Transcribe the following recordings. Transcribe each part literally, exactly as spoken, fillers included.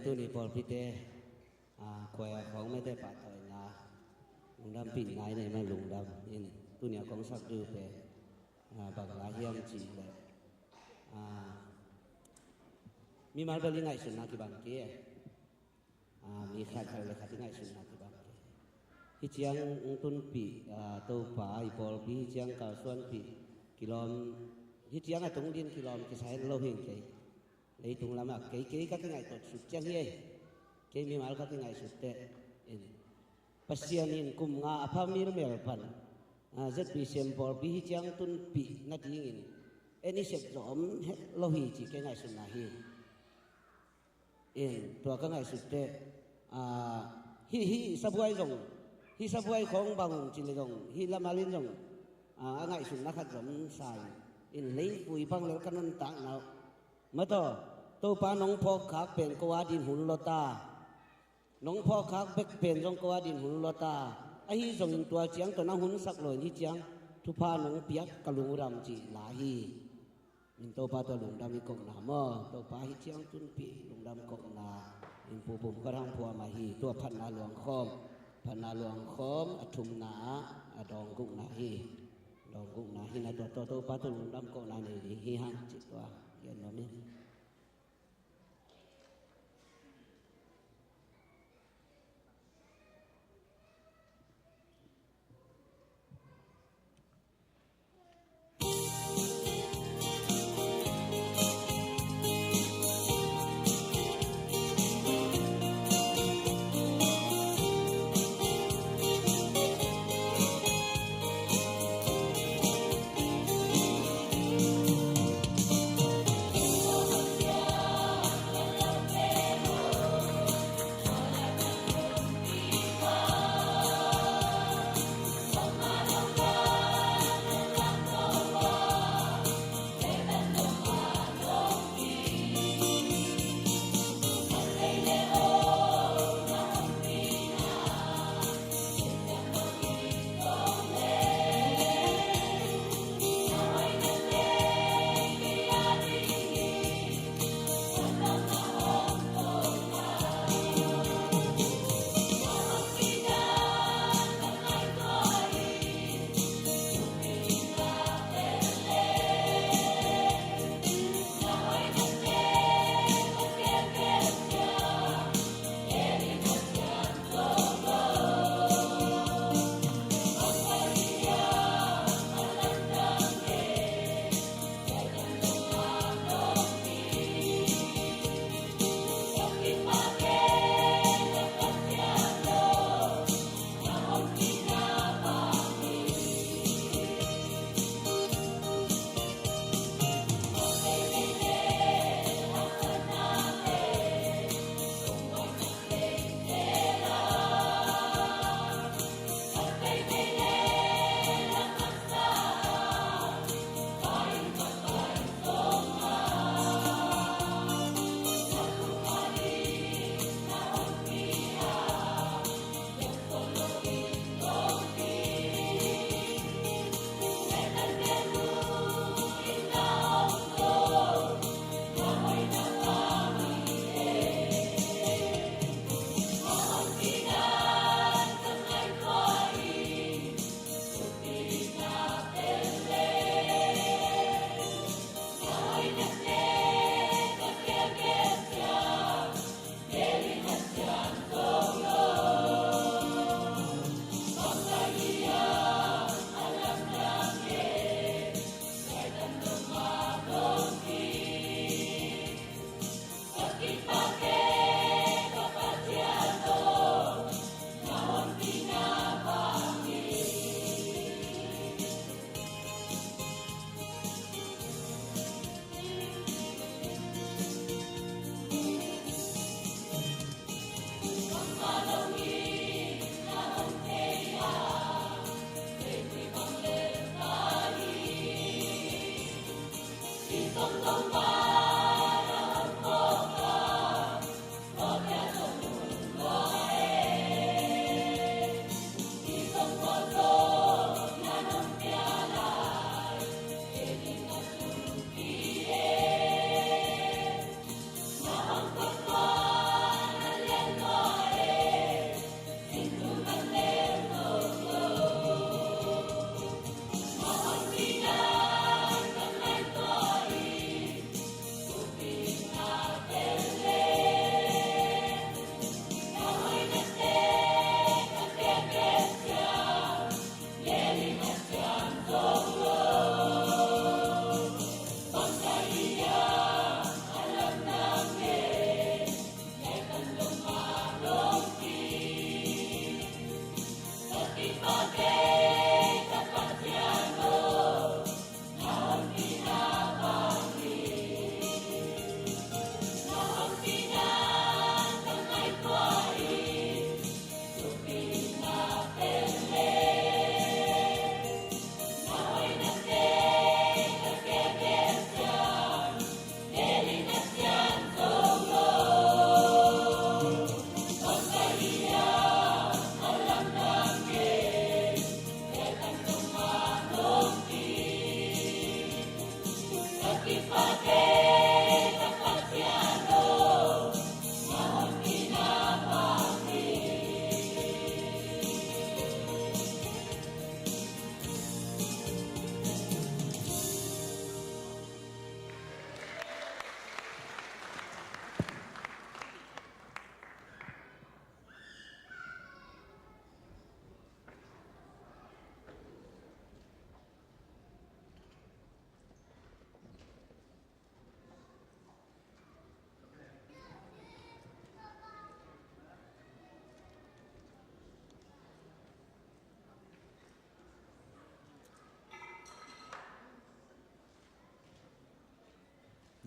Tuni pawlpite, a, khuai a khawng mete pahtawina lungdampihna i neih man lungdam in, tuni a kong sak ding pen, a, bang lai hiam cih leh, a, mimal bel i ngaihsutna kibang kei. A, mi khat khat le khat i ngaihsutna kibang kei. Hih ciang tunpih, a, Topa i pawlpi hih ciang kalsuanpih kilawm, hih ciang a tung ding kilawm kisa hen lo hi kei. Leitung lamah kei, kei ka kingaihtuah sut ciang hi ei. Kei mimal ka kingaihsut teh in, Pasian in kum nga a pha milmel pan, a, Z B C M pawlpi hih ciang tunpih nadingin en i sep zawm het lo hi ci kei ngaihsutna hi. In, tua ka ngaihsut teh, a, hih, hih sabuai zong, hih sabuai khawng bang ci le zong, hih lamal in zong, a, a ngaihsutna khat zong sa in, in leivui bang lel ka nuntakna uh. Mataw, Topa nong phawkkhak pen ko a din hun lawta, nong phawkkhak bek pen zong ko a din hun lawta, ahi zongin tua ciang tawh na hunsak lo in hih ciang thupha nong piak ka lungdam cih la hi. In Topa tawh lungdam i kohna maw, Topa hih ciang tunpih lungdam kohna in pupum ka rang phuam ahi. Tua phatna luangkhawm, phatna luangkhawm a thumna ah a dawng gukna hi. Dawng gukna hi na tua, tua Topa tawh lungdam kohna nei ding hi hang cih tua gen nuam in.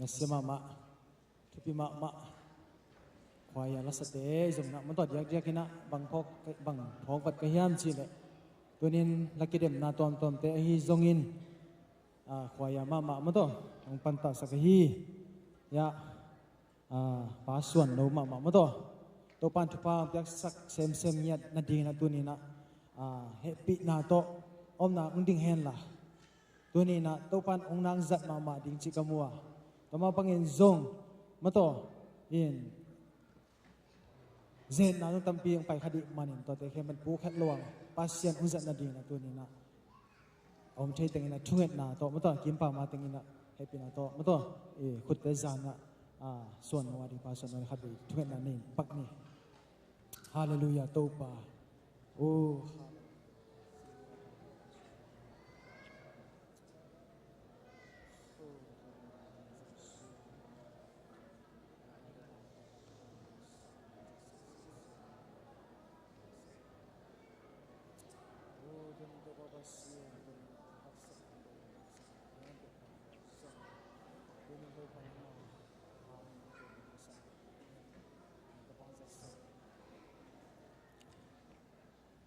Nasia mahmah, thupi mahmah. Khua hia lasate zong na mawtaw diakdiak inah bang phawk, bang phawk vat ka hiam cih leh, tunin la kidemna tuamtuamte ahi zongin, ah, khua hia mahmah mawtaw hong pantahsak ahi. Ya, ah, Pa Suan Lo mahmah mawtaw, Topan thupha hong piaksak semsem ngiat nadingin ah tuninah, ah, hehpihna tawh omna hong ding henla, tuninah Topan hong nang zat mahmah ding cih ka mu a, tua mah bangin zong mawtaw in zetna zong tampi hong pai kha dih manin tuate khempeuh puk het lo a, Pasian hong zat nadingin ah tuninah a om thei tengin ah thungetna tawh mawtaw, kimpa ma tengin ah hehpihna tawh mawtaw, i khutte zan ah, ah, Suan Lo a ding Pa Suan Lo in khat vei thungetna nei pak ni. Halleluiah, Topa. Oh,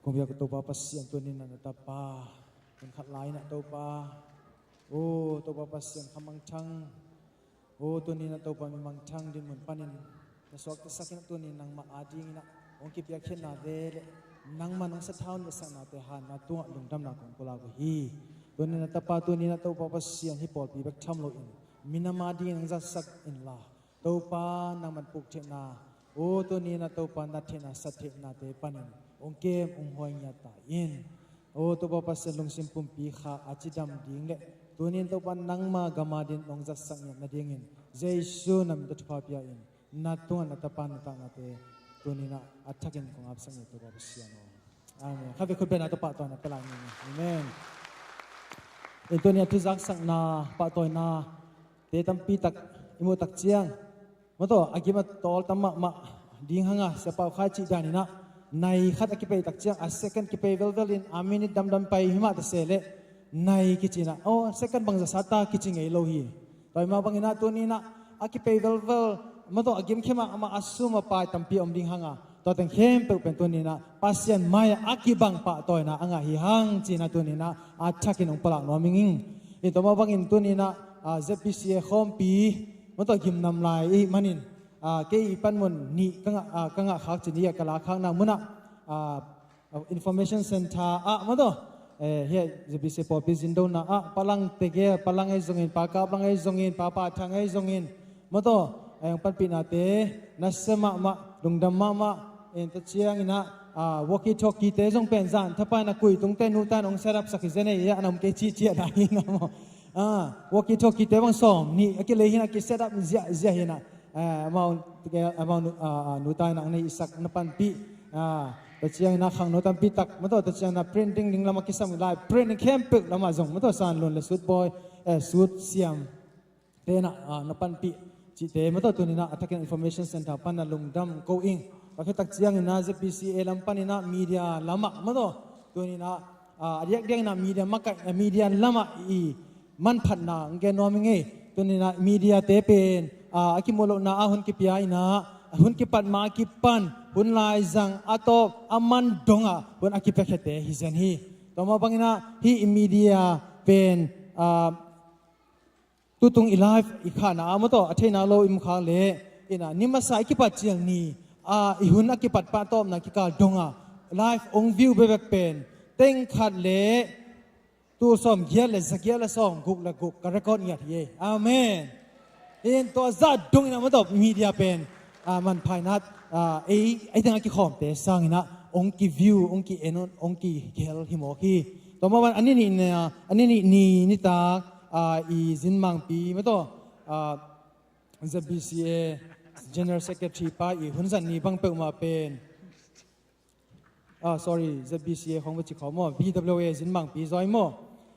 kong biak Topa Pasian, tuninah na tapa hun khat lai-inah Topa, o Topa Pasian, khamangthang, o tuninah Topa, mi mangthang dinmun panin na suaktasakin ah tunin nangmah adinginah hong kipiakkhiatnate le nangmah nong sathau netsaknate hanna tungah lungdamna kong pulak uh hi. Tuninah tapa, tuninah Topa Pasian, hih pawlpi bek tham loin minam adingin hong zatsak inla, Topa, nangman puktheihna, o tuninah Topa, nattheihna, sattheihnate panin hong kem, hong huai ngiat ta in. O Topa Pasian, lungsim pumpi kha a cidam ding le tunin Topa nangma gam adin nong zatsak ngiat nadingin Jesu na min tawh thupha pia in, na tungah na tapa nuntaknate tuninah a thakin kong apsak ngiat Topa Pasian aw. Amen. Khatvei khut bengna tawh pahtawina pia lai ni. Amen. In tuninah thuzaksakna pahtawinate tampi tak i muh tak ciang, mawtaw, a gim a tawl tam mahmah ding hanga, Sia Pau Khai cih daninah nai khat a kipei tak ciang a second kipei velvelin a minute damdam pai hi mah ta se leh nai kicinah, aw, second bangza sa ta kici ngei lo hi. Tua hi mah banginah tuninah a kipei velvel, mawtaw, a gimkhia mahmah a sum a pai tampi om ding hanga, tua teng khempeuh pen tuninah Pasian mai-ah a kibang pahtawina a ngah hi hang cinah tuninah a thakin hong palak nuam ing. Tua mah bangin tuninah, ah, Z B C A khawmpi, mawtaw, gimnam lai i hih manin, ah, kei i panmun nih ka ngah, ah, ka ngah khak cin i a ka la khakna munah, ah, information center ah, mawtaw, eh, hiah Z B C A pawlpi zindona ah, Pa Lang Tegel, Pa Lang ei zongin, Pa Kap Lang ei zongin, Pa Pa Thang ei zongin, mawtaw, eh, hong panpihnate nasia mahmah, lungdam mahmah. En, tua cianginah, ah, walkie talkie te zong pen zan thapaina kui tungte nuta in hong set up sak hi zen ei, a na om kei cihciah na hi na maw. Ah, walkie talkie te bang sawm nih a kilei hinah, ki set up ziahziah hinah, eh, amau, amau nu-, ah, ah, nuta in hong nei i sak na panpih. Ah, tua cianginah khangno tampi tak, mawtaw, tua cianginah print dingding lamah kisam lai, print khempeuh lamah zong, mawtaw, San Lun le Sut Bawi, eh, Sut Siam tenah, ah, na panpih cihte, mawtaw, tuninah a thakin information center pan na lungdam ko ing. Tua khit tak cianginah Z B C A lam paninah media lamah, mawtaw, tuninah, ah, a diakdiakinah media makaih, ah, media lamah i manphatna hong gen nuam ing ei. Tuninah media te pen, ah, a kimuh lohna ah hun kipia inah, hun kipat ma a kipan hun laizang a tawp a man dongah hun a kipiakkhiate hi zen hi. Tua mah banginah hih i media pen, ah, tutung i live i khahna ah, mawtaw, a theihna lo i mukhak leh, inah ni masa i kipat ciang ni, ah, i hun a kipat pah tawpna kikal dongah live hong view bekbek pen teng khat le tul sawm giat le za giat le sawm guk le guk ka record ngiat hi ei. Amen. In tua zah donginah, mawtaw, media pen, ah, manphainat, ah, ei, ei tengah kikhawmte sanginah hong ki view, hong ki en, hong kihel hi mawk hi. Tua mah ban a ni nih, a ni nih ni nitak, ah, i zinmangpi, mawtaw, ah, Z B C A General Secretary pa i hun zan ni bang peuhmah pen, ah, sorry, Z B C A khong va ci khawm maw, V W A zinmangpi zaw hi maw.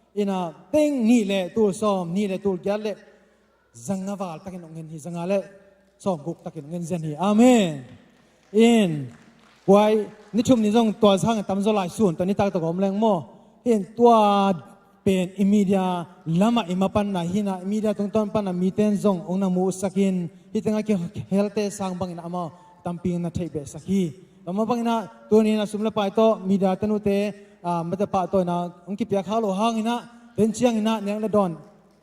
Inah teng nih le tul sawm, nih le tul giat le zanga val takin hong en hi, zanga le sawm guk takin hong en zen hi. Amen. In kuai ni thum ni zong tua zang tamzaw lai sun, tua nitak tawh om leng maw. In tua pen i media lamah i mapanna hi inah, i media tungtawn panah mite in zong hong na muhsak in, hih tengah kihelte sang bangin amau tampi na theih behsak hi. Tua mah bangin ah tuni inah sum le pai tawh media tenute, ah, mate pahtawina hong kipiak kha lo hang inah, den ciang inah nek le dawn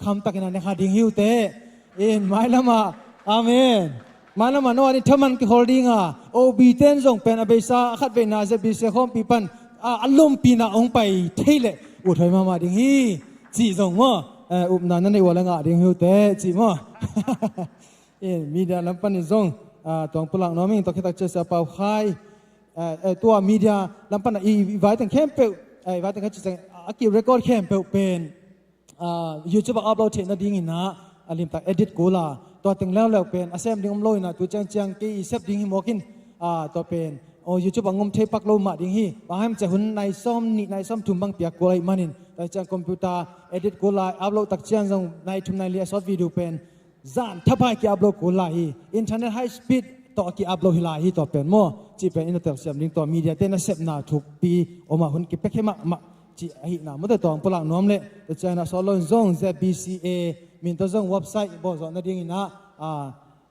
khamtak inah ne kha ding hi uh teh. In mailamah, amen. Mailamah no a ding thaman kikhol ding a, O B ten zong pen a beisa a khatveina Z B C khawmpi pan a, a lompina hong pai thei leh ut huai mahmah ding hi, cih zong maw, eh, upna na neih uh a le ngah ding hi uh teh cih maw. In media lam panin zong, ah, tuang pulak nuam ing. Tua khit tak ciang Sia Pau Khai, eh, eh, tua media lam panah i, i vai teng khempeuh, eh, i vai teng kha ci ciang a ki record khempeuh pen, ah, YouTube ah upload theih nadingin ah, a limtak edit kul a, tua teng leuleu pen a sem ding om lo inah, tu ciangciang kei i sep ding hi mawk in, ah, tua pen, oh, YouTube ah ngom thei pak lo mah ding hi. Bang hang hiam cih leh hun nai sawm nih nai sawm thum bang piak kul ahih manin, tua ciang computer edit kul a, upload tak ciang zong nai thum nai li a sawt video pen zan thapai ki-upload kul lai hi. Internet high speed tawh a ki-upload hi lai hi tua pen maw. Cih pen i na telsiam ding, tua media te nasepna thukpi om a, hun kipia khe mahmah cih ahihna mawte, tua hong pulak nuam leh. Tua ciang inah sawt lo in zong Z B C A min tawh zong website bawl zawh nadingin ah, ah,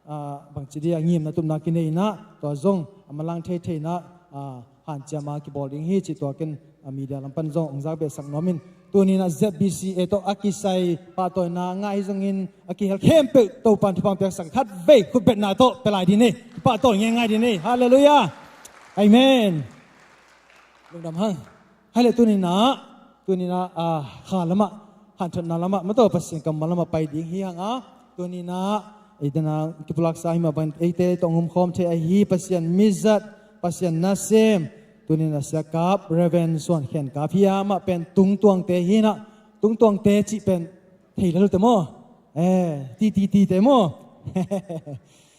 ah, bangci dia ngimna tupna kinei inah, tua zong a manlang theithei inah, ah, hanciam a kibawl ding hi cih tua ken, ah, media lam pan zong hong zak behsak nuam in. Tuni inah Z B C A tawh a kisai pahtawina ngah hi zongin, a kihel khempeuh Topa'n thupha piaksak, khatvei khutbetna tawh pia lai ding hi. Pahtawi ngeingai ding hi. Halleluiah. Amen. Lungdam hang. Hai le tuni inah, tuni inah, ah, kha lamah, hanthotna lamah, mawte Pasian kammal lamah pai ding hi hang a, tuni inah, ei dana kipulaksa hi mah bangin eite tawh hong humkhawm thei ahi Pasian mizat, Pasian nasem, tuni inah Sia Kap, Reverend Suan Khen Kap hi a, amah pen tungtuangte hi inah, tungtuangte cih pen thei lel uh teh maw? Eh, ti ti ti te maw?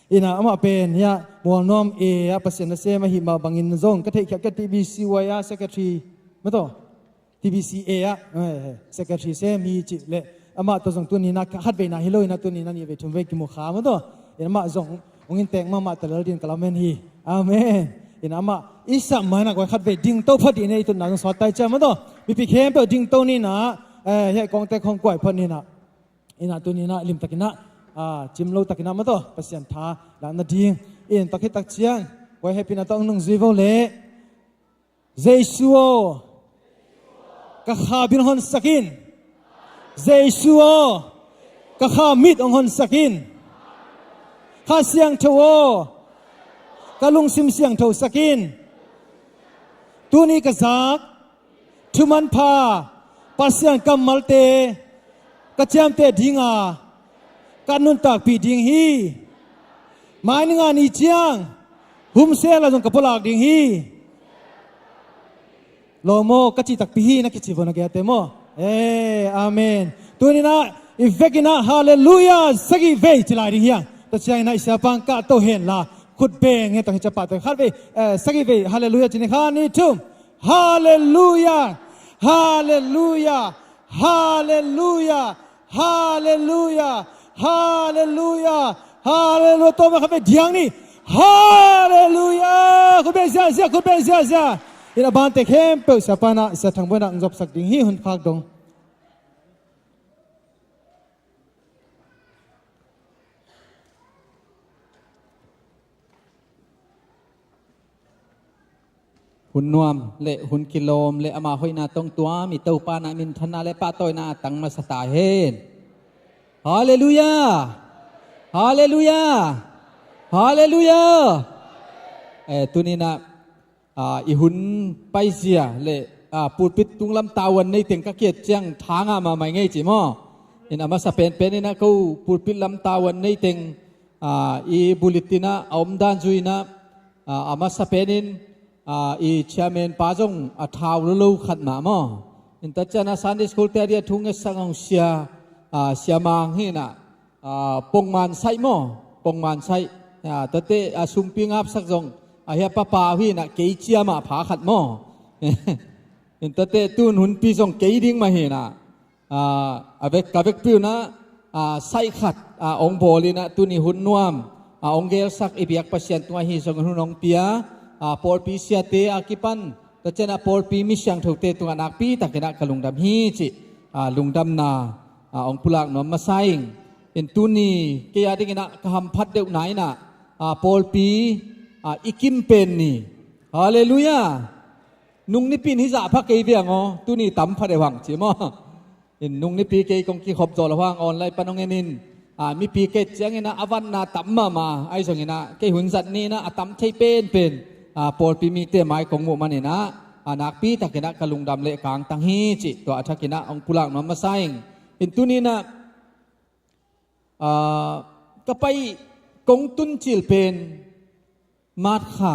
Inah amah pen hiah Mualnuam A ah Pasian nasem ahih mah bangin zong ka theihkhiat ka T B C Y ah secretary, mawte, T B C A ah, eh, secretary sem hi cih leh, amah tawh zong tuni inah khatveina hi lo inah, tuni inah nihvei thumvei kimu kha, mawte. Inah amah zong hong inntek mahmah ta lel dingin ka lamen hi. Amen. Inah amah i sap ma inah koi khatvei dingto phot ding hi, i tutna zong sawt ta hi ciang, mawte. Mipi khempeuh dingto ni inah, eh, hiah kawngte khawng kuai phot ni inah. Inah tuni inah limtak inah, ah, cim lo tak inah, mawte, Pasian tha lak nading. In tua khit tak ciang, koi hehpihna tawh hong nungzui vo leh. Jesu aw, ka kha bil hong honsak in. Jesu aw, ka kha mit hong honsak in. Kha Siangtho aw, ka lungsim siangthosak in. Tuni ka zak thu manpha Pasian kammalte ka ciamteh ding a, ka nuntakpih ding hi. Mai ni nga ni ciang humsel a zong ka pulak ding hi. Lawm aw, ka cih takpi hi, na kici vo na gei a te maw? Eh, amen. Tuni inah i vek inah halleluiah sagih vei ci lai ding hi hang. Tua ciang inah i siapa hong kahto hen la, khut beng hen, tua hi ciang pahtawi khatvei, eh, sagih vei halleluiah ci ni. Khat, nih, thum. Halleluiah. Halleluiah. Halleluiah. Halleluiah. Halleluiah. Halleluiah. Tua mah khatvei diang ni. Halleluiah. Khut beng ziahziah, khut beng ziahziah. Inah bante khempeuh siapa inah, Sia Thang Bawi inah hong zopsak ding hi, hun khak dong. Hun nuam le hun kilawm le ama hoihna tawh hong tuam i Topa na minthanna le pahtawina a tang masa ta hen. Halleluiah. Halleluiah. Halleluiah. Eh, tuni inah, ah, i hun paizia le, ah, pulpit tunglam tavuan nei teng ka ki-et ciang tha ngah mahmah ing ei ci maw? In a masa penpen inah ko pulpit lam tavuan nei teng, ah, i bulletin ah a omdan zui inah, ah, a masa penin, ah, i chairman pa zong a thau lolo khat mah maw? In tua ciang a Sunday school te a dia thu ngetsak hong sia, ah, Sia Mang hi inah, ah, pongman saih maw? Pongman saih. Ah, tuate, ah, sumpi ngapsak zong, ah, hiah papa uh hi inah kei cia mah pha khat maw? In tuate tun hunpi zong kei ding mah hi inah, ah, a vek, ka vekpi un ah, ah, saih khat, ah, hong bawl inah tuni hun nuam, ah, hong gelsak i biak Pasian tungah hi zongin hun hong pia, ah, pawlpi siate a kipan, tua ciang a pawlpi mi siangthote tungah nakpi tak inah ka lungdam hi cih, a, lungdamna, a, hong pulak nuam masa ing. In tuni kei a dingin ah ka hamphat deuhna in ah, a, pawlpi, a, i kim pen ni. Halleluiah. Nung nipi in hih zah pha kei viang aw, tuni tam pha deuh hang ci maw. In nung nipi kei kong kikhop zawh loh hang online pan hong en in, a, mipi kei ciangin ah a vanna tam mahmah ahi zongin ah kei hun zat ni in ah a tam thei penpen, a, pawlpi mite mai kong muh manin ah, a, nakpi takin ah ka lungdam le ka angtang hi cih tua a thakin ah hong pulak nuam masa ing. In tuni in ah, a, ka pai kong tun cil pen March kha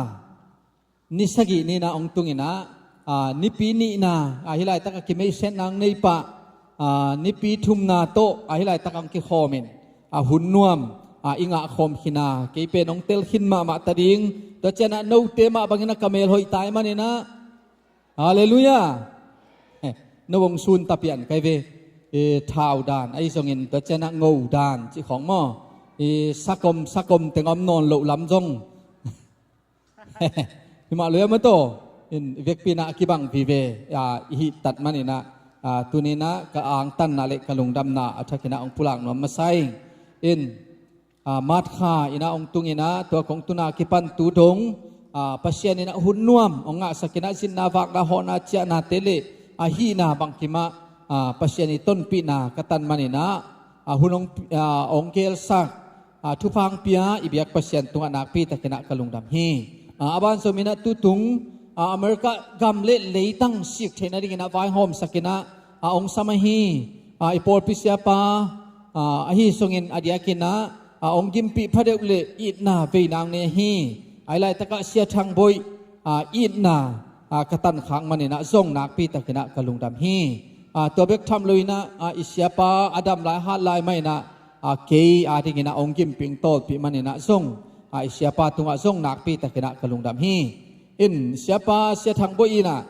ni sagih ni in ah hong tung in ah, a, nipi nihna, a, hih laitak a kimeihsiatna hong nei pah, a, nipi thumna tawh, a, hih laitak a hong kikhawm in, a, hun nuam, a, i ngah khawm khin a, kei pen hong tel khin mahmah ta ding. Tua ciang ah note mah bangin ah ka mel hoih ta ahih manin ah, halleluiah. Eh, no hong sun ta pian kai ve. Eh, thau dan ahi zongin tua ciang ah ngo dan cih khawng maw. Eh, sakom, sakom teng om nawn loh lam zong. Hi mah lua mah tawh. In vekpi in ah a kibang vive, a, i hih tat manin ah, a, tuni in ah ka angtanna le ka lungdamna a thakin ah hong pulak nuam masa ing. In, a, March kha in ah hong tung in ah tua kong tun a kipan tu dong, a, Pasian in ah hun nuam hong ngahsak in ah zinna vakna hawhna ciahnate le, a, hihna bangkim ah, a, Pasian i tonpihna ka tan manin ah, a, hun hong, a, hong gelsak, a, thupha hong pia i biak Pasian tungah nakpi takin ah ka lungdam hi. A, a ban zom in ah tutung, a, America gam le leitang sik theih nadingin ah vaihawmsak in ah, a, hong sam ahi, a, i pawlpi siapa, a, ahi zongin a diakin ah, a, hong gimpih phadeuh le itna veina hong nei ahi. Ahi laitak ah Sia Thang Boih, a, itna, a, ka tankhak manin ah zong nakpi takin ah ka lungdam hi. A, tua bek tham lo in ah, a, i siapa a dam lai hat lai mah in ah, a, kei a dingin ah hong gimpih hong tawlpih manin ah zong, a, i siapa tungah zong nakpi takin ah ka lungdam hi. In siapa Sia Thang Boih in ah,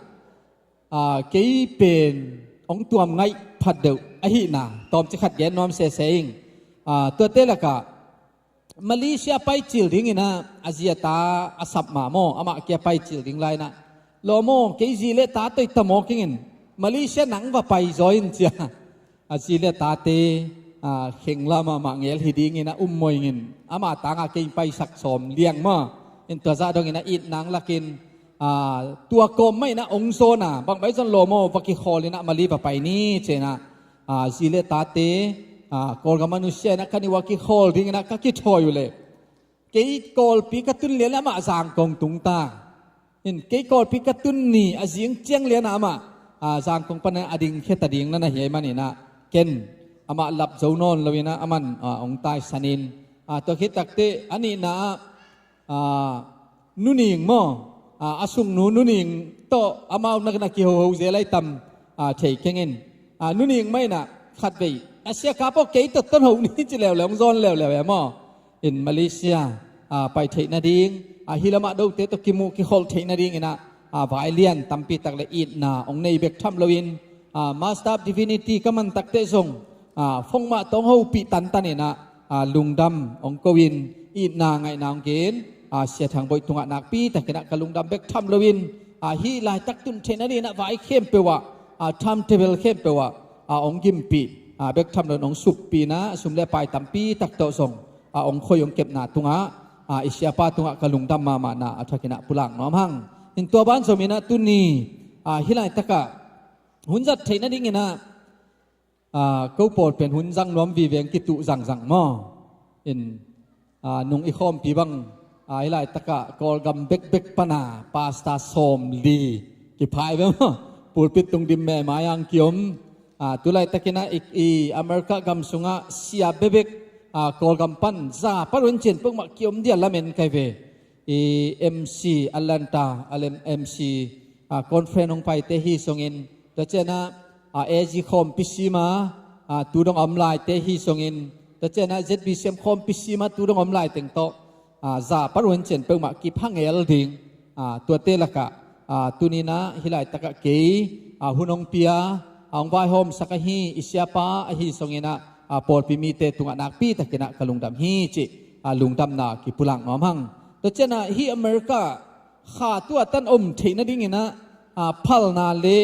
a, kei pen hong tuam ngaih phat deuh ahihna tawmcik khat gen nuam sese ing. A, tuate lakah Malaysia pai cil dingin ah a zi a ta a sap mah maw, amah kia pai cil ding lai in ah, lawm aw, kei zi le ta toi ta mawk ing in, Malaysia nang va pai zaw in ci a, a zi le tate, a, khengla mahmah ngel hi dingin ah um mawing in, ama tangah kei paisak sawm liang maw. In tua zah dongin ah itna hong lak in, a, tua kawm mah in ah hong zawn a, bang bai zong lawm aw, va kikhawl in ah Malay va pai ni ci in ah, a, zi le tate, a, Kawlgam a nusia in ah ka nih uh a kikhawl dingin ah ka kithawi uh leh, kei Kawlpi ka tun lian leh amah Zangkong tung ta. In kei Kawlpi ka tun ni a zing ciang lian ah amah, a, Zangkong pan a ding khia ta ding na na hi ahih manin ah ken amah lap zo nawn lo in ah aman, a, hong taisan in, a, tua khit takteh a nihna ah, a, nuning maw, a, a sungnu nuning tawh amau na, na kihoho zel lai tam, a, thei keng in, a, nuning mah in ah khatvei a sia kap aw, kei tawh ton ho ni ci leuleu, hong zawn leuleu e maw. In Malaysia, a, pai theih nading, a, hih lamah dote tawh kimuh kikholh theih nadingin ah, a, vai lian tampi tak le itna hong nei bek tham loin, a, Master of Divinity ka man takteh zong, a, phone mah tawh hong hopih tantan in ah, a, lungdam hong ko in, itna ngaihna hong gen, a, Sia Thang Boih tungah nakpi takin ah ka lungdam bek tham loin, a, hih laitak tun theih nadingin ah vai khempeuh ah, a, timetable khempeuh ah, a, hong gimpih, a, bek tham loin hong suppih in ah sum le pai tampi tak tawh zong, a, hong khoi hong kepna tungah, a, i siapa tungah ka lungdam mahmahna a thakin ah pulak nuam hang. In tua ban zom in ah tuni, a, hih laitak ah hun zat theih nadingin ah, a, ko pawl pen hun zang nuam vive, kituh zangzang maw. In, a, nung i khawmpi bang, a, hih laitak ah Kawlgam bekbek pan a pastor sawmli kipha hi ve maw. Pulpit tung dim mehmai a hong kiom, a, tu laitakin ah i, i America gam sungah sia bekbek, a, Kawlgam pan za pan hun cian peuhmah kiom dia lamen kai ve. I M C Atlanta, a lem M C, a, conference hong paite hi zongin, tua ciang ah, a, A G khawmpi sima, a, tu dong a om laite hi zongin, tua ciang ah Z B C M khawmpi sima tu dong a om lai teng tawh, a, za pan hun cian peuhmah kipha ngel ding, a, tuate lakah, a, tuni in ah hih laitak ah kei, a, hun hong pia, a, hong vaihawmsak ahi i siapa ahi zongin ah, a, pawlpi mite tungah nakpi takin ah ka lungdam hi cih, a, lungdamna kipulak nuam hang. Tua ciang ah hih America kha tua tan om theih nadingin ah, a, phalna le,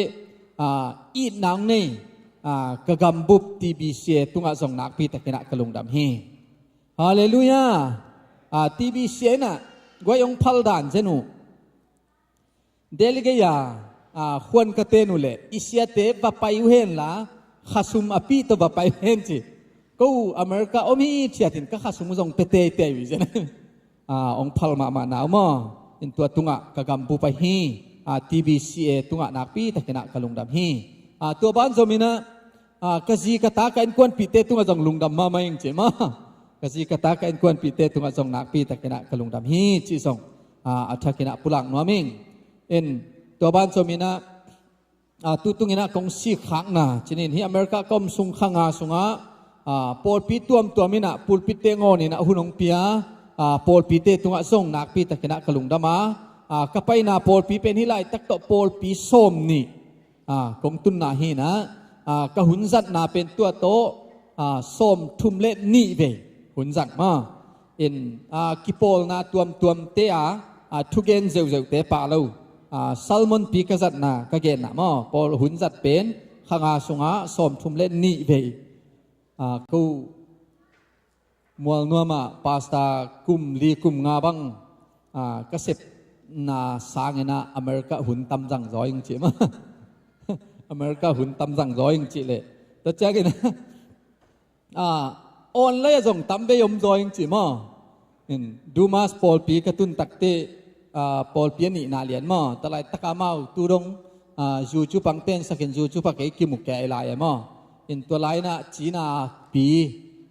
a, itna hong nei, ah, ka gambup T B C A tungah zong nakpi takin ah ka lungdam hi. Halleluiah. Ah, T B C A in ah guai hong phal dan zen uh. Delhi gei-a, ah, khuan ka ten uh leh i siate va pai uh hen la, khasum a pih tawh va pai uh hen ci. Ko America om hi thiat in ka khasum uh zong pia teitei uh hi zen. Ah, hong phal mahmah na uh maw. In tua tungah ka gambup ahi, ah, T B C A tungah nakpi takin ah ka lungdam hi. Ah, tua ban zom in ah, ah, ka zi ka ta ka innkuanpihte tungah zong lungdam mahmah ing ci maw. Ka zi ka ta ka innkuanpihte tungah zong nakpi takin ah ka lungdam hi cih zong, ah, a thakin ah pulak nuam ing. In tua ban zom in ah, ah, tutung in ah kong sikkhakna cih in hih America ka om sung kha nga sungah, ah, pawlpi tuamtuam in ah pulpit te ngawn in ah hun hong pia, ah, pawlpite tungah zong nakpi takin ah ka lungdam a, ah, ka paina pawlpi pen hih laitak tawh pawlpi sawm nih, ah, kong tunna hi in ah, ah, ka hun zatna pen tua tawh, ah, sawm thum le nih vei hun zang maw. In, ah, kipawlna tuamtuamte a, ah, thugen zeuhzeuhte pah lo, ah, sermon pi ka zatna ka genna maw, pawl hun zat pen kha nga sungah sawm thum le nih vei, ah, ko Mualnuam ah pastor kum li kum nga bang, ah, ka sepna sangin ah America hun tam zang zaw ing cih maw. America hun tam zang zaw ing cih leh, tua ciangin ah, ah, online ah zong tam vei om zaw ing cih maw. In Dumas pawlpi ka tun takte, ah, pawlpi a nihna lian maw. Tua laitak a amau tu dong, ah, YouTube ah hong tensak in YouTube ah kei kimu kei lai e maw. In tua lai in ah Cina pi,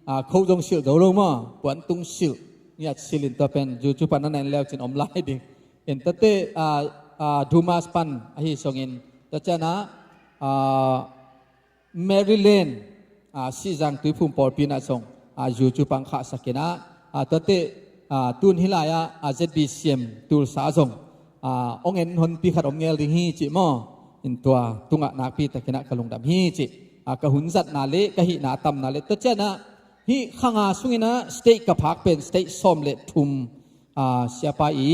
ah, kho zong silh zo lo maw. Puantung silh, ngiat silh in tua pen YouTube ah na na en leu cin om lai ding. In tuate, ah, ah, Dumas pan ahi songin tua ciang ah, ah, Maryland, ah, Sihzang Tuiphum pawlpi in ah zong, ah, YouTube ah hong khahsak in ah, ah, tuate, ah, tun hih lai ah, ah, Z B C M Tulsa zong, ah, hong en honpi khat om ngel ding hi cih maw. In tua tungah nakpi takin ah ka lungdam hi cih. Ah, ka hun zatna le ka hihna a tamna le tua ciang ah hih kha nga sungin ah state ka phak pen state sawm le thum, ah, siapa i,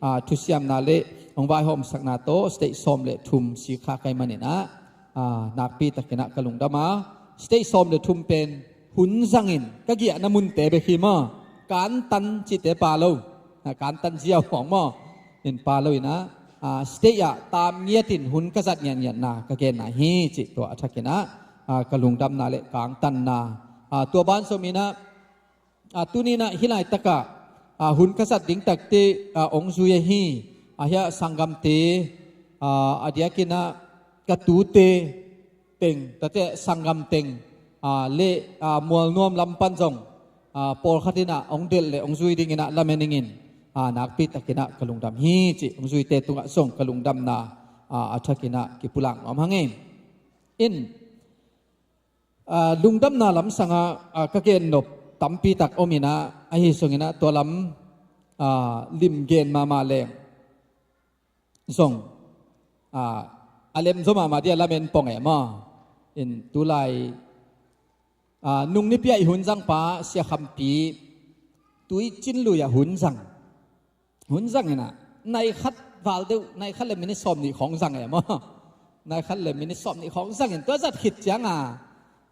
ah, thusiamna le hong vaihawmsakna tawh state sawm le thum sikkhak ka hih manin ah, ah, nakpi takin ah ka lungdam a. State sawm le thum pen hun zangin ka giahna munte bek hi maw. Kantan cihte pha lo, ah, Kantan ziau hong maw. In pha lo in ah, ah, state ah tam ngiat in hun ka zat ngiatngiatna ka genna hi cih tua a thakin ah, ah, ka lungdamna le kantanna. Ah, tua ban zom in ah, ah, tuni in ah hih laitak ah, ah, hun ka zat ding takte, ah, hong zui ahi, ah, hih ah sanggamte, ah, a diakin ah ka tute teng, tate sanggam teng, ah, le, ah, Mualnuam lam pan zong, ah, pawlkhat in ah hong delh le hong zui ding in ah lamen ing in, ah, nakpi takin ah ka lungdam hi cih, hong zuite tungah zong ka lungdamna, ah, a thakin ah kipulak nuam hang e. In, ah, lungdamna lamsang ah, ah, ka gen nop tampi tak om in ah, ahi songin ah tua lam, ah, lim gen mahmah leng zong, ah, a lem zaw mahmah dia lamen pong e maw. In tulai, ah, nung nipi ah i hun zangpa Sia Khampi Tuicin Lui ah hun zang. Hun zang in ah nai khat val deuh, nai khat le minute sawm nih khawng zang e maw. Nai khat le minute sawm nih khawng zang in tua zat khit ciang ah,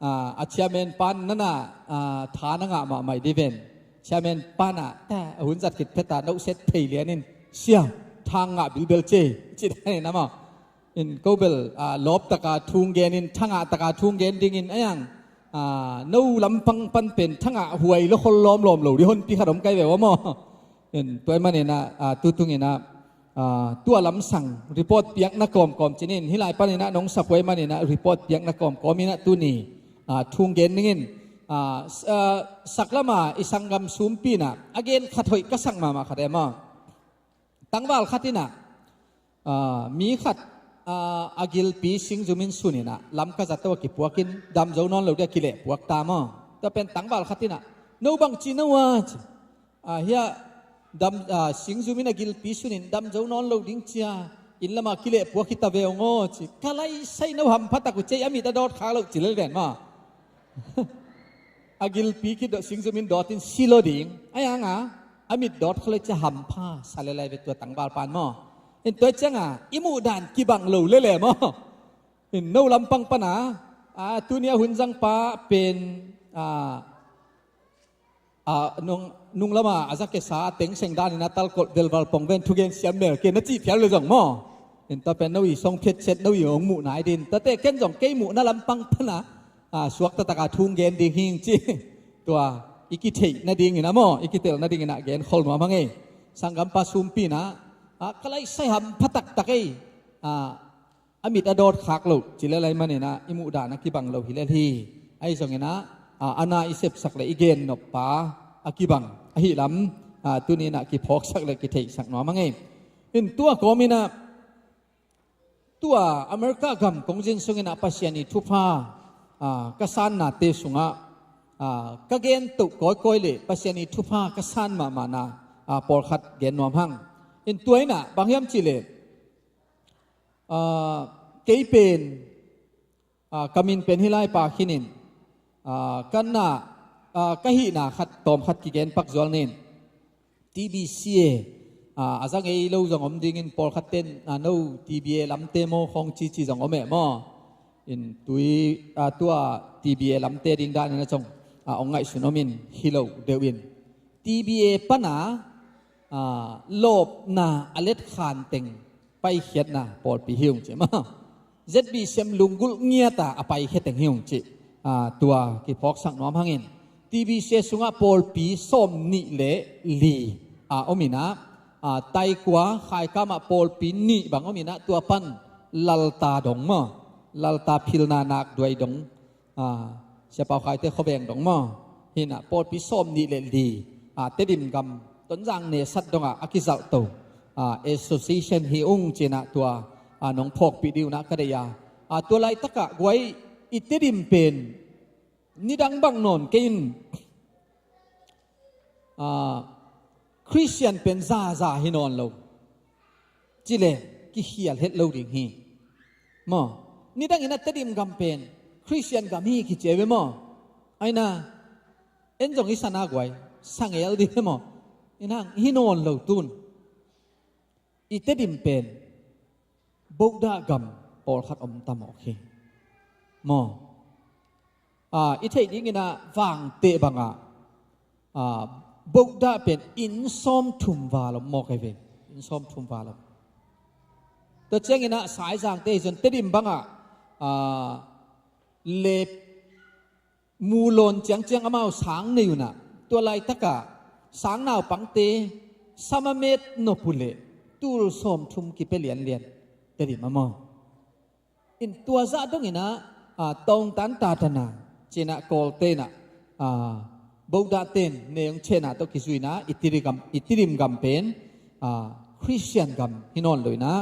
ah, a chairman pan nana, ah, tha na ngah mahmah i diven. Chairman pan ah, ta, a hun zat khit phet ah nohset thei lian in, sia, tha ngah bilbel ce, ci dan in ah maw. In ko bel, ah, lawp taka thu gen in, tha ngah taka thu gen ding in, a yang, ah, no lampang pan pen tha ngah huai lo khol lawmlawm lo ding honpi khat om kai ve ua maw. In tua ahih manin ah, ah, tutung in ah, ah, tua lamsang report piakna kawmkawm ci-in, hih lai panin ah nong sak uh ahih manin ah report piakna kawmkawm in ah tuni, ah, thu gen ning in, ah, s-, ah, saklama i sanggam sumpi in ah a gen khat hoih ka sak mahmah khat e maw. Tangval khat in ah, ah, mi khat, ah, a gilpi singzum in sun in ah lam ka zat tawh a kipuak in dam zo nawn lo ding a kilehpuak ta maw. Tua pen tangval khat in ah, no bang ci no a ci. Ah, hih ah dam, ah, singzum in a gilpi sun in dam zo nawn lo ding cia inn lamah kilehpuak hi ta ve ung aw ci. Ka lai sai no hampha tak uh cei a mit a dawt khak lo ci lel ven maw. A gilpi kidawh singzum in dawt in si lo ding. A yang a, a mit dawt khak lo cia hampha sa lel lai ve tua tangval pan maw. In tua ciang a, i muh dan kibang lo lel e maw. In no lampang pan a, A, tuni a hun zangpa pen, a, a, nung, nung lama a za kesa tengseng danin a talkolh velval pong ven thugen siam mel ke na cih phial le zong maw. In tua pen no i song phetchet no i ong muh nai din. Tate ken zong kei muhna lampang pana, a, suak taktaka thung gen ding hing ci. Tua i kithei nadingin a maw, i kitel nadingin a gen khol nuam hang ei. Sanggampa sumpi na, a, ka lai sai ham phataktak ei. A, a mit a dawt khak lo ci le lai manin a i muhdan a kibang lo hi le hi. Ahi zongin a, a, a na i sepsak le i gen noppa a kibang ahi lam, a, tunin a kiphawksak le kitheihsak nuam hang ei. In tua kawmin a, tua America gam kongzin sungin a Pasian i thupha, a, ka sannate sungah, a, ka gen toh kawikawi le Pasian i thupha ka san mahmahna, a, pawlkhat gen nuam hang. In tua in a bang hiam cih le, a, kei pen, a, ka min pen hi lai pa khinin, a, ka na, a, ka hihna khat tawm khat kigen pak zual nin. T B C A, a, a za ngei lo zong om dingin pawlkhat ten, a, no T B A lamte maw khawng cici zong om eh maw. In tui, a, tua T B A lamte ding danin a zong, a, ong ngaihsun om in hi lo deuh in. T B A pana, a, lawpna a letkhan teng paikhiatna pawlpi hi ung ci maw. Z B C M lunggulh ngiata a paikhia teng hi ung ci. A, tua kiphawksak nuam hangin. T B C A sungah pawlpi sawm nih le li, a, om in a, a, taikua khaikam ah pawlpi nih bang om in a tua pan Lalta dong maw. Lalta philna nak duai dong, a, Sia Pau Khaite khuaveng dong maw. Hi in a pawlpi sawm nih le li, a, Tedim gam Tonzang nesat dongah a kizalh to, a, association hi ung ci in a tua, a, nong phawkpih ding un a ka deih a. A, tua laitakah guai i Tedim pen nidang bang nawn kei in, a, Khristian pen zaza hi nawn lo. Ci le kikhial het lo ding hi. Maw, nidangin a Tedim gam pen Khristian gam hi kici ve maw. Aina, en zong i sana guai, sangel ding hi maw. Inang hi nawn lo tun. I Tedim pen Buddha gam pawlkhat om tamawk hi. Maw, a, i theih dingin a Vangteh bangah, a, Buddha pen inn sawmthum val om mawk hi ve. Inn sawmthum val om. Tua ciangin a Saizangte hi zon Tedim bangah, a, le mu lawn ciangciang amau sang nei un a, tua laitakah sang naupangte sam a met nop uh leh tul sawmthum kipia lianlian Tedim a maw. In tua zah dongin a, a, tawngtan tatana ci in a Kawlte in a, a, Buddha ten ne ong chena tawh kizui in a i Tedim gam, i Tedim gam pen, a, Khristian gam hi nawn lo in a,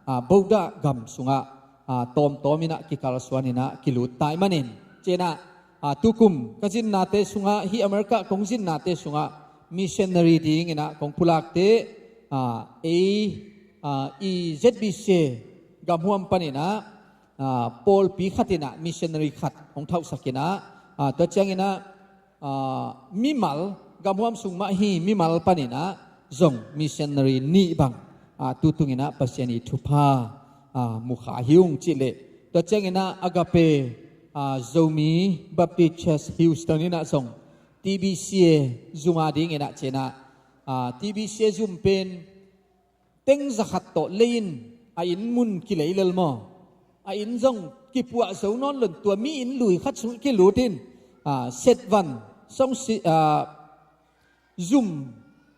a, Buddha gam sungah, a, tawmtawm in a kikalsuan in a kilut tai manin. Ci in a, a, tukum ka zinnate sungah, hih America kong zinnate sungah missionary dingin a kong pulakte, a, ei, a, i Z B C A gamhuam panin a, a, pawlpi khat in a missionary khat hong thauhsak in a, a, tua ciangin a, a, mimal, gamhuam sung mah hi mimal panin a zong missionary nih bang, a, tutung in a Pasian i thupha, a, mukha hi ung cih leh. Tua ciangin a Agape, a, Zomi Baptist Church Houston in a zong T B C A zum a dingin a ci in a, a, T B C A zum pen teng zakhat tawh lei in a inn mun kilei lel maw. A inn zong kipuah zo nawn lo in tua mi inn lui khat sung kilut in, a, setvan song si, a, zum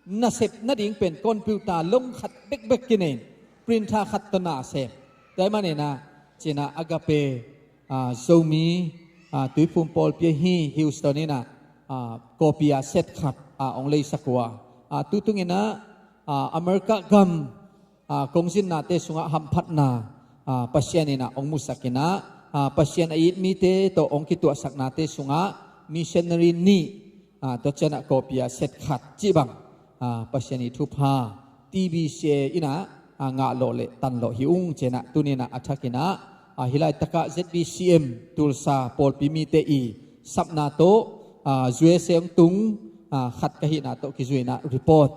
nasep nading pen computer long khat bekbek kinei in printer khat tawh na sem. Tua ahih manin a ci in a Agape, a, Zomi, a, tuiphum pawlpi ahi Houston in a, a, copy a set khat, a, ong leisak uh a. A, tutung in a, a, America gam, a, kong zinnate sungah hamphatna, a, Pasian in a ong musak in a, a, Pasian a it mite tawh ong kituahsaknate sungah missionary nih, a, tua ciang a copy a set khat cih bang, a, Pasian i thupha T B C A in a, a, ngahlawh le tanlawh hi ung ci in a tuni in a a thak in a, a, hih laitakah Z B C M Tulsa pawlpi mite i sapna tawh, a, U S A ong tung, a, khat ka hihna tawh kizui in a report,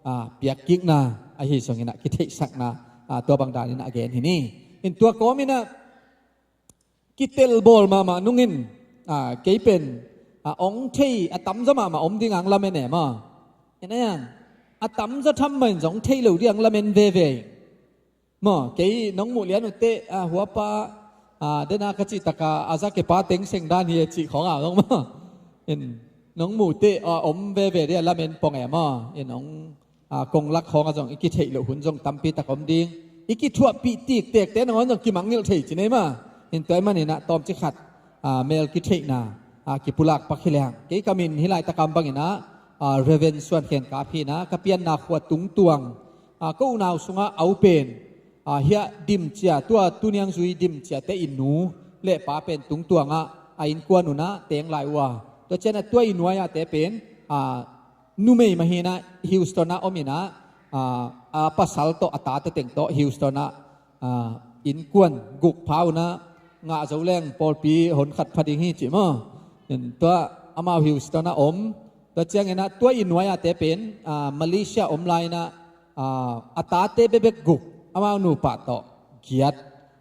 a, piakkikna ahi zongin a kitheihsakna, a, tua bang danin a gen hi ni. In tua kawmin a Kitelbawl mahmah nungin, a, kei pen, a, ong thei a tamzaw mahmah om ding ang lamen e maw. En a yang, a tamzaw tham mah in zong thei lo ding ang lamen veve. Maw, kei nong muh lian uh teh, a, huapa, a, dena ka cih taka a za kepa teng seng dan hi e cih khawng a zong maw. En, nong muh teh, a, om veve ding a lamen pong e maw. En ong a, kong lak khawng a zong i kitheih loh hun zong tampi tak om ding. I kithuahpih tiktekte nangawn zong kimangngilh thei ci nei maw. En tua ahih manin ah tawmcik khat, a, mel kitheihna, a, kipulak pak hi leng. Kei ka min hih laitak a om bangin ah, a, Reverend Suan Khen Kap hi in ah, ka pianna khua Tungtuang, a, ka unau sungah a u pen, a, hiah Dim Cia, tua tuniang zui Dim Cia te i nu le pa pen Tungtuang ah a innkuan un ah teng lai uh a. Tua ciangin ah tua i nuai-ate pen, a, numei mah hi in ah Houston ah om in ah, a, a pasal tawh a tate teng tawh Houston ah, a, innkuan guk pha un ah ngah zo leng pawlpi hon khat pha ding hi ci maw. En tua amau Houston ah om. Tua ciangin ah tua i nuai-ate pen, a, Malaysia om lai in ah, a, a tate bekbek guk, amau nupa tawh giat.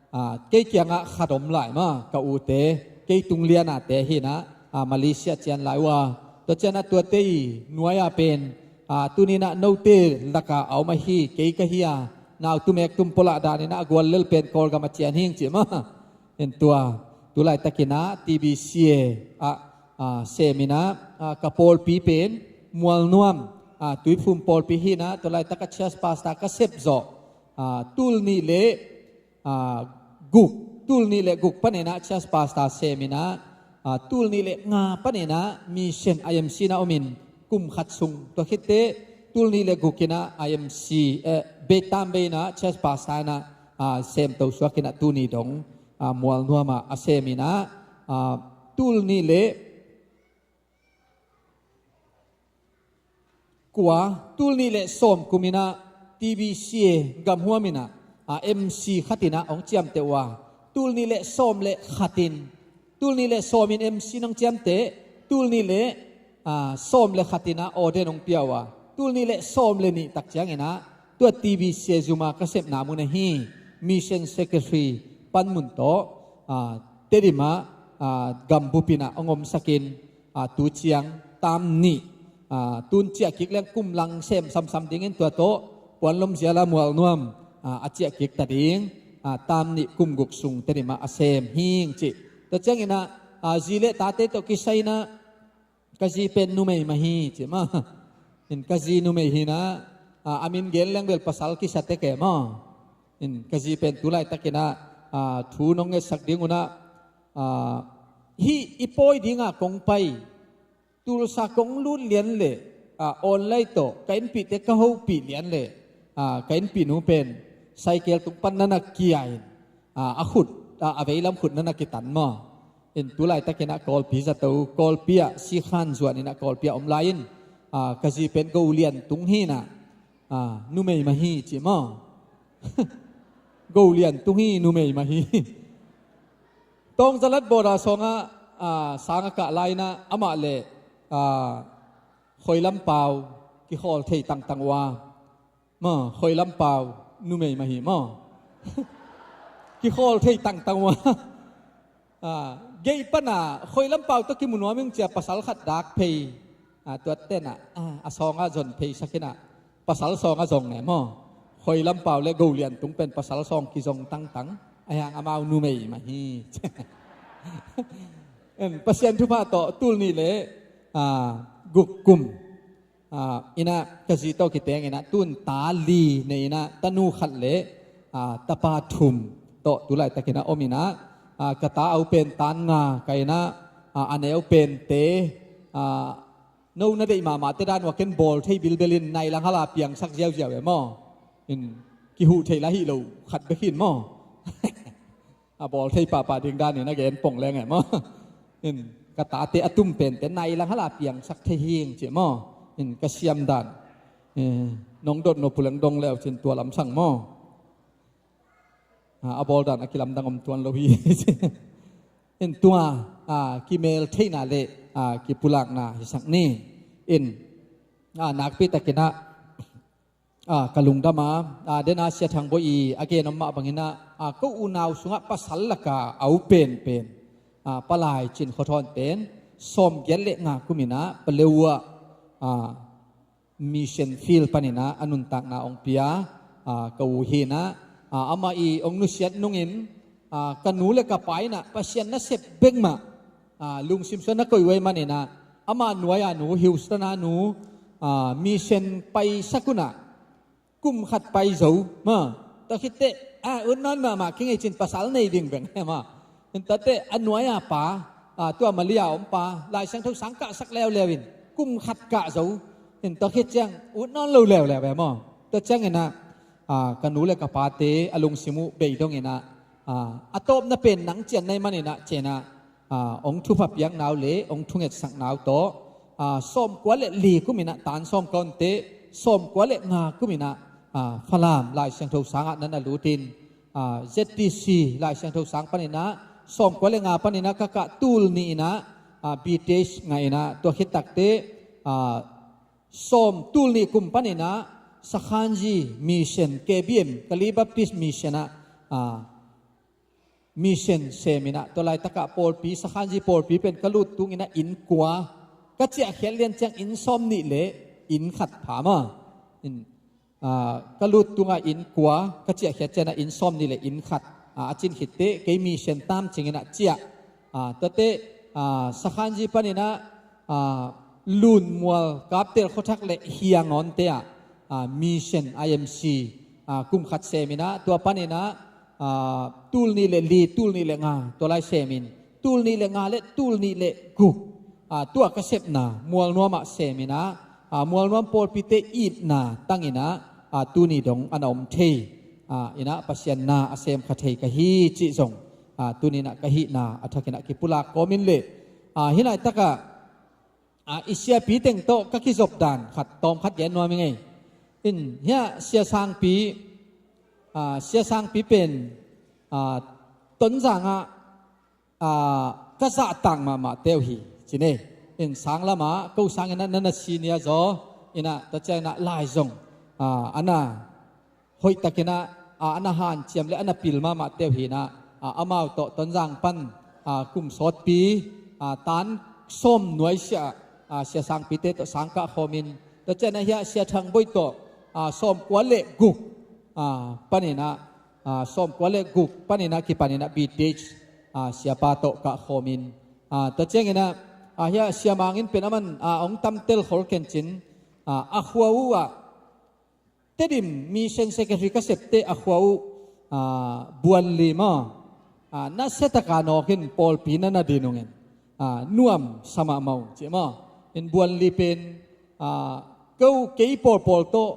A, kei kiangah khat om lai maw, ka ute, kei tung lianate hi in ah, a, Malaysia cian lai uh a. Tua ciangin ah tuate i nuai-a pen, a, tuni in ah note lakah a om ahi, kei ka hi a, nau tumek tum polah dan in ah a guallel pen Kawlgam a cian hing ci maw. En tua, tu laitakin ah T B C A ah, a, sem in ah, a, ka pawlpi pen Mualnuam, a, Tuiphum pawlpi hi in ah, tu laitak a church pastor ka sep zawh, a, tul nih le, a, guk, tul nih le guk panin ah church pastor sem in ah, a, tul nih le nga panin ah mission I M C in ah om in kum khat sung tua khit teh tul nih le guk in ah I M C, eh, Beitam Bei in ah church pastor in ah, a, semto suak in ah tuni dong, a, Mualnuam ah a sem in ah, a, tul nih le kua, tul nih le sawm kum in ah T B C A gamhuam in ah, a, M C khat in ah hong ciamteh uh a. Tul nih le sawm le khat in, tul nih le sawm in M C in hong ciamteh, tul nih le, a, sawm le khat in ah ordain hong pia uh a. Tul nih le sawm le nih tak ciangin ah tua T B C A zum a ka sepna mun ahi Mission Secretary panmun tawh, a, Tedim ah, a, gambup in ah hong omsak in, a, tu ciang tam nih, a, tun ciah kik leng kum lang sem samsam dingin tua tawh puanlom zial a Mualnuam, a, a ciah kik ta ding, a, tam nih kum guk sung Tedim ah a sem hing ci. Tua ciangin ah, a, zi le tate tawh kisai in ah ka zi pen numei mah hi ci maw. En ka zi numei hi in ah, a, a min gen leng bel pasal kisa tek e maw. En ka zi pen tu laitakin ah, a, thu nong ngetsak ding un ah, a, hih i pawi ding a kong pai Tulsa kong lut lian leh, a, online tawh ka innpihte ka hopih lian leh, a, ka innpihnu pen cycle tung pan na na kia in, a, a khut, a, a veilam khut na na kitan maw. En tu laitakin ah Kawlpi zato, Kawlpi ah sikhan zuan in ah Kawlpi ah om lai in, a, ka zi pen Go Lian Tung hi in ah, a, numei mah hi ci maw. Go Lian Tung hi, numei mah hi. Tawngzalat border sawngah, a, sang a kah lai in ah amah le, a, Khoi Lam Pau kikhawl thei tangtang uh a. Maw, Khoi Lam Pau numei mah hi maw. Kikhawl thei tangtang uh a. A, gei pan a Khoi Lam Pau tawh kimu nuam ing ci a pasal khat dak phei. A, tuate in ah, a, a sawng ah zon phei sak in ah pasal sawng ah zong e maw. Khoi Lam Pau le Go Lian Tung pen pasal sawng kizong tangtang. A hiang amau numei mah hi. En, Pasian thupha tawh tul nih le, a, guk kum, a, in ah ka zi tawh kiteng in ah tun ta li nei in ah tanu khat le, a, tapa thum tawh tu laitakin ah om in ah, a, ka ta a u pen tan nga ka in ah, a, a neu pen te, a, no na deih mahmah te dan uh a ken bawl thei bilbel in nai lang hala piangsak ziauziau e maw. In kihuh thei la hi lo khat bek hi in maw. A bawl thei pahpah ding dan in a gen pong leng e maw. In ka tate a tum pen te nai lang hala piangsak thei hing ci maw. In ka siam dan, eh, nong dot nop uh leng dong leu cin tua lamsang maw. A, a bawl dan a kilamdang om tuan lo hi. In tua, a, kimel theihna le, a, kipulakna hisak ni. In, a, nakpi takin ah a, ka lungdam a, a, dena Sia Thang Bawi i a gen om mah bangin ah, a, ko unau sungah pasal laka a au penpen, a, palai cin khothawn pen sawmgiat le nga kumin ah Paletwa, a, mission field panin ah a nuntakna hong pia, a, ka u hi in ah, a, amah i hong nusiat nungin, a, ka nu le ka pa in ah Pasian nasep bek mah, a, lungsim sungah na koih uh ahih manin ah, ama nuai-a nu, Houston-a nu, a, mission paisak un ah kum khat pai zo maw. Tua khit teh, a, ut nawn mahmah kei ing ei cin, pasal nei ding bek maw. Hi in tua teh a nuai-a pa, a, tua Malaysia om pa, Lai Siangtho sang kahsak leuleu in kum khat kah zo. Hi in tua khit ciang ut nawn lo leuleu ve maw. Tua ciangin ah, a, ka nu le ka pate a lungsim uh bei dongin ah, a, a tawpna pen nang ci-in na hih manin ah, ci-in ah, a, hong thupha piakna uh le hong thungetsakna uh tawh, a, sawmkua le li kumin ah tan sawm ka hon teh, sawmkua le nga kumin ah, a, Falam Lai Siangtho sangah na na lutin, a, Z T C Lai Siangtho sang panin ah sawmkua le nga panin ah ka kah, tul nih in ah, a, B Th ngah in ah, tua khit tak teh, a, sawm, tul nih kum panin ah Sakhanji Mission, K B M, Kali Baptist Mission ah, a, mission sem in ah, tua laitakah pawlpi, Sakhanji pawlpi pen ka lut tungin ah inn kua, ka ciahkhiat lian ciang inn sawm nih le inn khat pha maw. In, a, ka lut tungah inn kua, ka ciahkhiat ciang ah inn sawm nih le inn khat, a, a cin khit teh kei mission tam cingin ah ciah. A, tua teh, a, Sakhanji panin ah, a, Lunmual, Kaptel khuathak le Hiangawn te ah, a, mission I M C, a, kum khat sem in ah, tua panin ah, a, tul nih le li, tul nih le nga, tua lai sem in, tul nih le nga le tul nih le guk, a, tua ka sepna Mualnuam ah sem in ah, a, Mualnuam pawlpite itna tang in ah, a, tuni dong a na om thei, a, in ah Pasian na a sem kha thei ka hi cih zong, a, tuni in ah ka hihna a thak in ah kipulak kawmin le, a, hih laitakah, a, i siapi teng tawh ka kizop dan khat tawm khat gen nuam ing ei. In, hiah Sia Sangpi, a, Sia Sangpi pen, a, Tonzang ah, a, ka zahtak mahmah te uh hi, ci ni. In, sanglam ah ko sangin ah na na senior zaw in ah, tua ciangin ah lai zong, a, a na hoih takin ah, a, a na hanciam le a na pil mahmah te uh hi in ah, a, amau tawh Tonzang pan, a, kum sawtpi, a, tan sawm nuaisiah, a, Sia Sangpi te tawh sang kah khawmin, tua ciangin ah hiah Sia Thang Bawi tawh, a, sawmkua le guk, a, panin ah, a, sawmkua le guk panin ah kipanin ah B Th, a, siapa tawh kah khawmin, a, tua ciangin ah, a, hiah Sia Mang in pen aman, a, hong tamtel khol kei in cin, a, a khua uh ah, Tedim Mission Secretary ka sep teh a khua uh, a, Buanli maw, a, na setaka nawkin pawlpi na na din ungin, a, nuam sa mahmah ung ci maw. In Buanli pen, a, ko kei pawlpawl tawh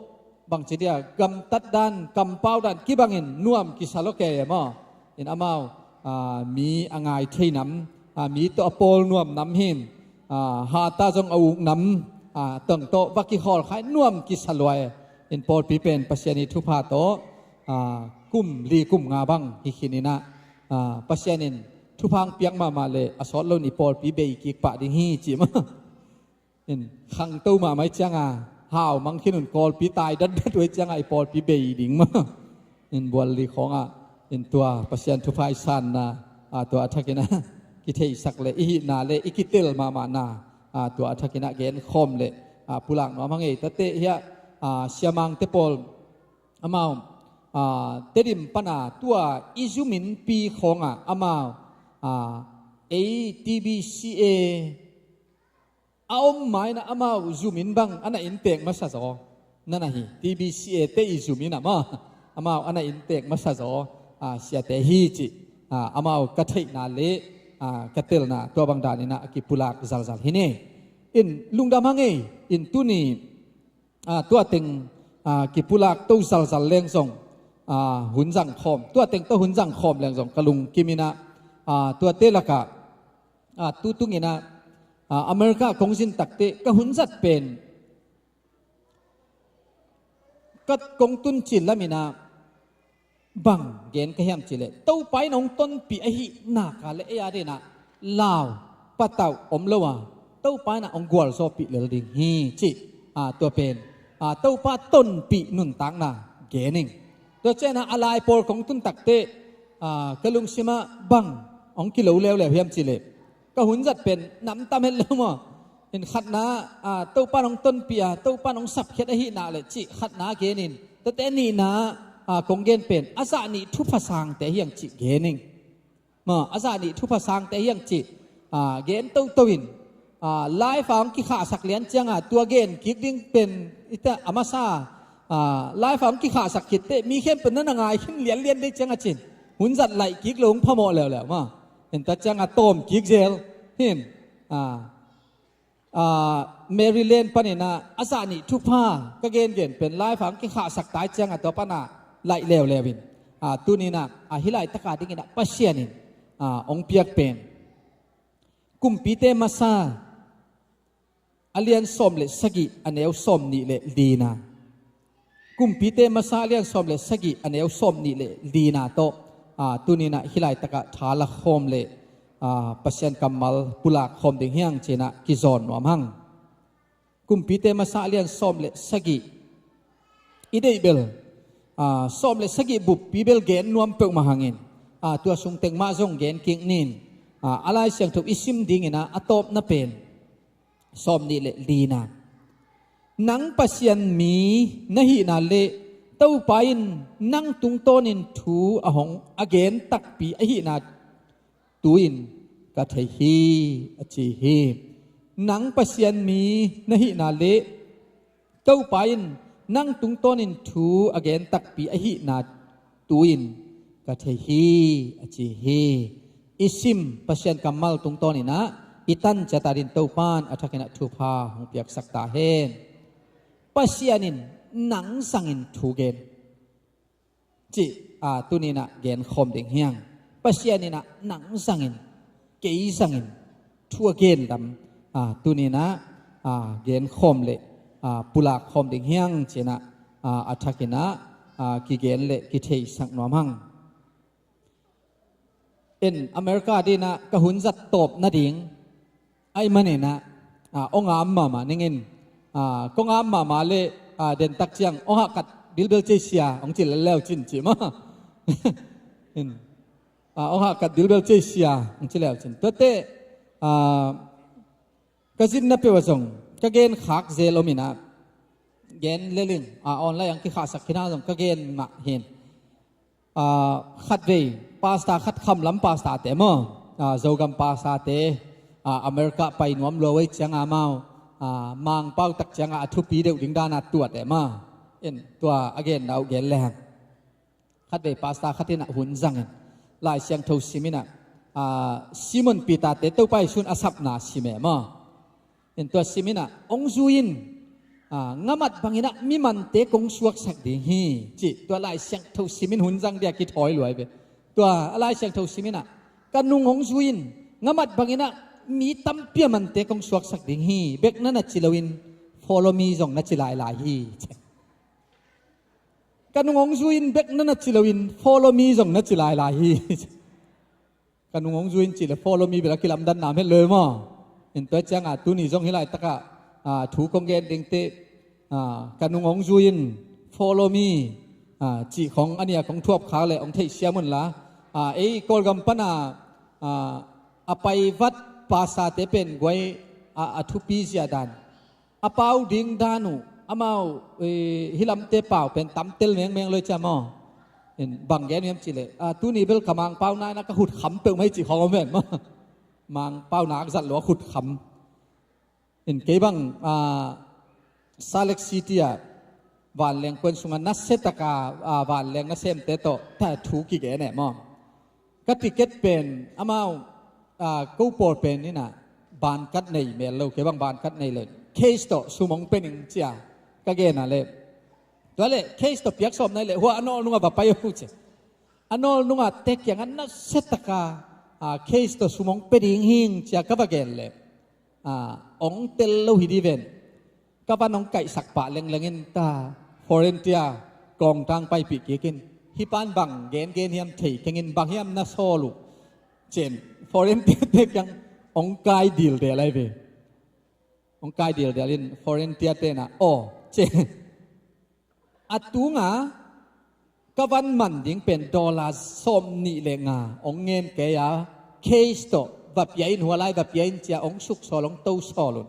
bangci dia gamtat dan, kampau dan kibangin nuam kisa lo kei e maw. In amau, a, mi a ngai thei nam, a, mi tawh a pawl nuam nam hi in, a, hata zong a uk nam, a, teng tawh va kikhawl khai nuam kisa lua e. In pawlpi pen Pasian i thupha tawh, a, kum li kum nga bang hi khin in ah, a, Pasian in thupha hong piak mahmah le a sawt lo in i pawlpi bei kik pah ding hi ci maw. In khangto mahmah i cianga hau mang khin un, kawlpi tai datdat uh i cianga i pawlpi bei ding maw. In Buanli khawngah in tua Pasian thupha i sanna, a, tua a thakin ah kitheisak le i hihna le i kitel mahmahna, a, tua a thakin ah genkhawm le, a, pulak nuam hang ei. Tate hiah, a, Sia Mang te pawl amau, a, Tedim pana tua i zuminpi khawngah amau, a, ei T B C A a om ma-in ah amau zumin bang a na inntek masa zaw na na hi. T B C A te i zumin ah maw, amau a na inntek masa zaw, a, siate hi cih, a, amau ka theihna le, a, ka telna tua bang danin ah a kipulak zalzal hi ni. In lungdam hang ei. In tuni, a, tua teng, a, kipulak to zalzal leng zong, a, hun zang khawm, tua teng to hun zang khawm leng zong ka lungkim in ah, a, tuate lakah, a, tutung in ah, a, America kong zin tak teh ka hun zat pen, ka kong tun cil lam in ah bang gen ka hiam cih leh, Topa in hong tonpih ahih nak leh ei a dingin ah lau patauh om lo a, Topa in ah hong gualzawhpih lel ding hi cih, a, tua pen, Topa tonpih nuntakna gen ing. Tua ciangin a lai pawl kong tun takteh ka lungsimah bang hong kilo leuleu hiam cihleh, ka hun zat pen namtam het lo maw. In khatna, Topa in hong tonpih a, Topa in hong sapkhiat ahih nak leh cih khatna genin, tuate nihna kong gen pen a zah nih thupha sangte hiang cih gen ing. Maw, a zah nih thupha sangte hiang cih gen toto in, live a hong kikhahsak lian cianga tua gen kik ding pen ita a masa, live a hong kikhahsak khitteh mi khempeuh na na ngai khin lianlian ding cianga cin hun zat laih kik lo hong phamawh leuleu maw. Henta cianga tawm kik zel hin. Maryland paninah a zah nih thupha ka gengen pen live a hong kikhahsak tai cianga tua panah laih leuleu in, tuninah hih laitaka dinginah Pasian in hong piak pen Kumpite Masa a lian sawm le sagih a neu sawm nih le lina. Kumpite Masa a lian sawm le sagih a neu sawm nih le lina tawh tuninah hih laitakah tha lakhawm le Pasian kammal pulakkhawm ding hiang cinah kizawn nuam hang. Kumpite Masa a lian sawm le sagih i deih bel sawm le sagih buppi bel gen nuam peuhmah hangin tua sungteng mah zong gen kik nin. A Lai Siangtho i sim dinginah a tawpna pen sawm nih le lina. Nang Pasian mi na hihna le Topa in nang tungtawnin thu a hong a gen takpi ahihna tu-in ka thei hi, a ci hi. Nang Pasian mi na hihna le Topa in nang tungtawnin thu a gen takpi ahihna tu-in ka thei hi, a ci hi. I sim Pasian kammal tungtawninah i tan ciat adin Topa in a thakinah thupha hong piaksak ta hen. Pasian in nang zangin thu gen cih tuninah genkhawm ding hiang. Pasian inah nang zangin, kei zangin thu a gen lam tuninah genkhawm le pulakkhawm ding hiang cinah a thakinah kigen le kitheisak nuam hang. In America dinah ka hun zat tawp nading ahi maninah ong am mahmah ningin, kong am mahmah le dentak ciang ong hahkat bilbel ceisia ong ci lelleu cin cih maw. Ong hahkat bilbel ceisia ong ci leu cin tuate ka zinna peuh a zong ka gen khak zel om inah gen leling online ang kikhahsak khinah zong ka gen mah hin. Khatvei pasta khat khamlam pasta te maw, Zogam pasta te America pai nuam lua wei cianga amau Mangpau tak cianga a thupi deuh ding dana tuate maw. In tua a genna uh gen lehang. Khatvei pasta khat inah hun zangin Lai Siangtho siminah Simon Peter te Topa Jesu in a sapna sim e maw. In tua siminah ong zui in ngamat banginah mimante kong suaksak ding hi cih tua Lai Siangtho simin hun zang dia kithawi luai ve. Tua a Lai Siangtho siminah ka nung ong zui in ngamat banginah mi tampi a mante kong suaksak ding hi bek na na ci loin follow me zong na ci lailai hi. Ka nung ong zui in bek na na ci loin follow me zong na ci lailai hi. Ka nung ong zui in cih le follow me bel a kilamdan nam het lo maw. In tua cianga tuni zong hih laitakah thu kong gen dingte ka nung ong zui in follow me cih khong a nia kong thuap khak le ong theihsiam unla ei Kawlgam pana a paivat pasate pen guai a thupi zia dan a pau ding dan uh amau hih lamte pau pen tamtel mengmeng loi cia maw. Bang gen hiam cihleh tuni bel ka Mangpau naina ka hut kham peuhmah hi cih khawng om ven maw. Mangpau nak zat lua hut kham. In kei bang Salt Lake City ah vanleng kuan sunga nasiataka vanleng nasemte tawh ta thu kigen eh maw. Ka ticket pen amau ko pawl pen inah bankat nei mel lo kei bang bankat nei lo. Case tawh sum ong pe ning cia ka gen a le tua le case tawh piaksawm nai le hua a nawl nunga va pai uh cia. A nawl nunga te kiangah nasiataka case tawh sum ong pe ding hing cia ka va gen le ong tel lo hi di ven. Ka van ong kaihsak pah lengleng in ta volunteer kawngtang paipih kikin hih pan bang gengen hiam thei kengin bang hiam na sawl uh. Cin volunteer te kiang ong kai dildel ai ve. Ong kai dildel in volunteer te na aw cin A tunga ka van man ding pen dollar sawm nih le nga hong ngen kei a, case tawh va pia in, hua lai va pia in ci a hong suksawl, hong tosawl un.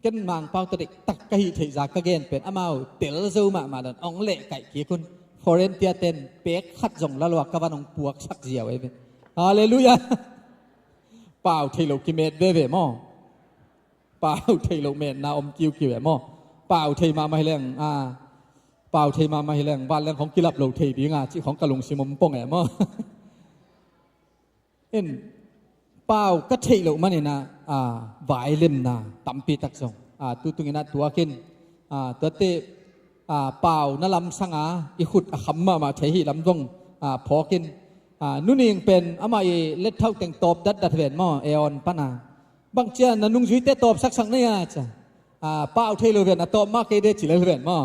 Ken Mangpau tawh deihtak ka hih theih zah ka gen pen amau tel zo mahmah lo in hong lehkaih kik un. Foreign tiaten pek khat zong la lo a ka van hong puaksak ziau ei ve. Halleluiah. Pau thei lo kimet veve maw? Pau thei lo metna om kiukiu e maw? Pau thei mahmah hi leng, a, pau thei mahmah hi leng, van leng khong kilap lo thei dinga cih khong ka lungsim om pong e maw? In, pau ka theih loh maninah, a, vailemna tampi tak zong, a, tutunginah tuakin, a, tuate, a, pau na lamsanga i khut a kham mahmah thei hih lam zong, a, phawkin, a, nuning pen amah i letthauh teng tawp datdat ven maw, e awn pana. Bangcia na nungzuite tawpsaksak nei a cia. A, pau thei lo ven, a tawp mah kei de ci lo ven maw.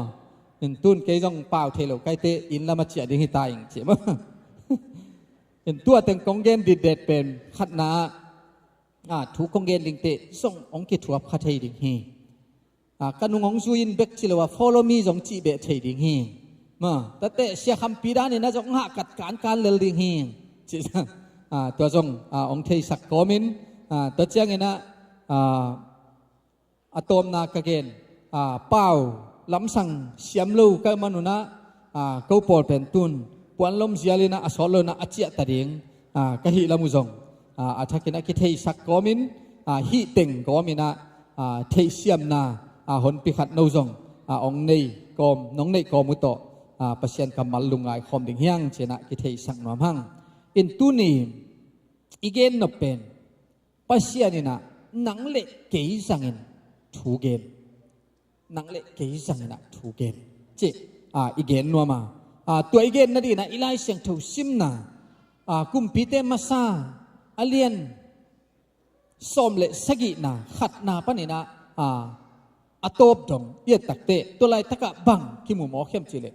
In tun kei zong pau thei lo kaite inn lama ciah ding hi ta ing ci maw. In tua teng kong gen ditdet pen khatna ah, a, thu kong gen dingte zong hong kithuap kha thei ding hi. A, ka nung hong zui in bek ci lo a follow me zong cih beh thei ding hi. Ma, tate Sia Khampi danin a zong hahkat kankan lel ding hi. Ci, a, tua zong, a, hong theisak kawmin, a, tua cianginah, a, a tawpna ka gen, a, pau lamsang siam lo ka manunah, a, ko pawl pen tun puanlom zialinah a sawt loinah a ciahta ding, a, ka hih lam uh zong, a, a thakinah kitheisak kawmin, a, hih teng kawminah, a, theihsiamna, a, honpi khat no zong, a, hong nei kawm, nong neih kawm uh tawh, a, Pasian kammal lungngai khawm ding hiang cinah kitheisak nuam hang. In tuni i gen nop pen Pasian inah nang le kei zangin thu gen. Nang le kei zanginah thu gen cih, a, i gen nuam a, a, tua i gen nadinah i Lai Siangtho simna, a, Kumpite masa a lian sawm le sagihna khatna paninah, a, a tawp dong i et takte tua laitakah bang kimu mawk hiam cihleh,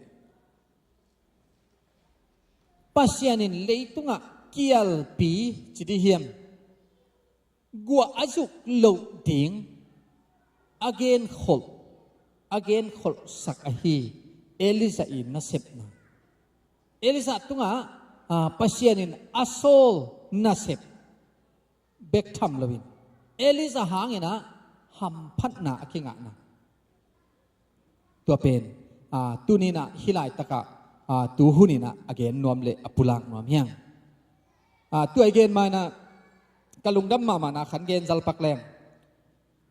Pasian in leitungah kialpi ci dih hiam, guah a zuk loh ding a genkholh, a genkholhsak ahi Elijah i nasepna. Elijah tungah, a, Pasian in a sawl nasep bek tham loin Elijah hanginah hamphatna a kingahna. Tua pen, a, tuninah hih laitakah, a, tuhuninah a gen nuam le a pulak nuam hiang. A, tua i gen mainah ka lungdam mahmahna khan gen zalpak leng.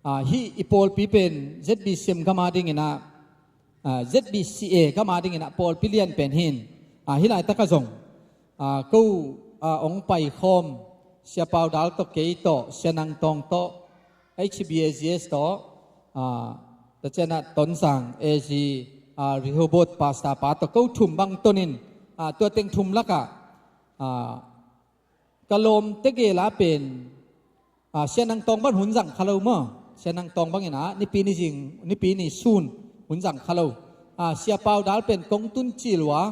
A, hih i pawlpi pen Z B C M gam a dinginah, a, Z B C A gam a dinginah pawlpi lian pen hin, a, hih laitakah zong, a, ko, a, hong paikhawm Sia Pau Dal tawh, kei tawh, Sia Nang Tawng tawh, H B A G S tawh, a, tua cianah Tonzang A G, a, Rehoboth pastor pa tawh ko thum bang tonin, a, tua teng thum lakah, a, ka lawmte gela pen, a, Sia Nang Tawng bang hun zang kha lo maw? Sia Nang Tawng bangin, a, nipi ni zing, nipi ni sun hun zang kha lo. A, Sia Pau Dal pen kong tun cil uh a,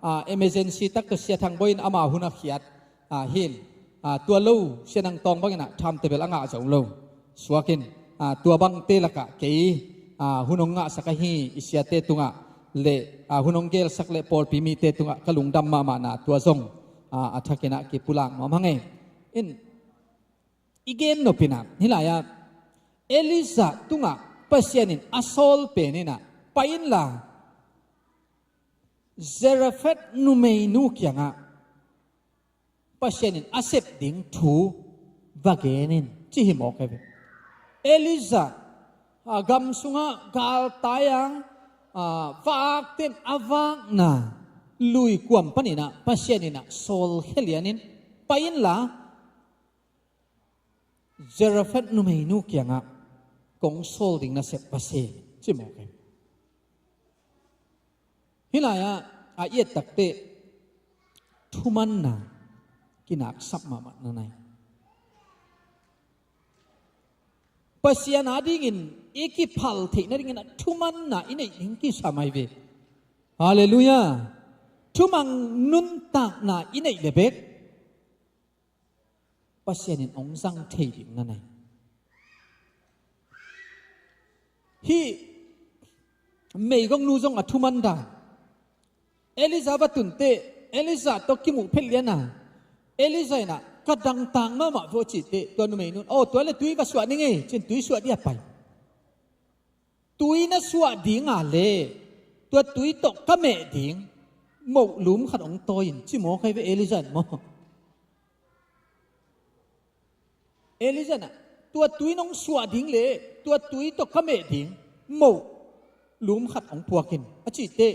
a, emergency tak tawh Sia Thang Bawi in amah hun a khiat, a, hin, a, tua lo Sia Nang Tawng bangin, a, thamte bel a ngah zo lo. Suakin, a, tua bangte lakah kei, a, hun hong ngahsak ahi i siate tungah le, a, hun hong gelsak le pawlpi mite tungah ka lungdam mahmahna tua zong, a, a thakinah kipulak nuam hang e. In, i gen nopinah hih lai-ah Elijah tungah Pasian in a sawl peninah pai inla Zarephath numeinu kiangah Pasian in a sep ding thu va gen in ci hi mawk e ve. Elijah, a, gam sungah galtai-a, a, vakten a vakna luikuam paninah Pasian inah sawl khia lianin pai inla Zarephath numeinu kiangah kong sawl ding nasep va sem ci mawk e. Hih lai-ah a i et takte thumanna kinaksap mahmah na nai. Pasian a dingin i kiphal theih nadingin a thumanna i neih ding kisam ahi ve. Halleluiah. Thumang nuntakna i neih le bek Pasian in hong zang thei ding na nai. Hih meigongnu zong a thuman dan, Elijah va tun teh, Elijah tawh kimuh phet lian a, Elijah in ah, "Ka dangtak mahmah vua," ci teh, tua numei nun, "Aw, tua leh tui va suah ning ei," ci-in tui suah ding a pai. "Tui na suah ding a leh, tua tui tawh ka meh ding moh lum khat hong tawi in," ci mawk hi ve Elijah in maw. Elijah in ah, "Tua tui nong suah ding leh, tua tui tawh ka meh ding moh lum khat hong puak in," a cih teh,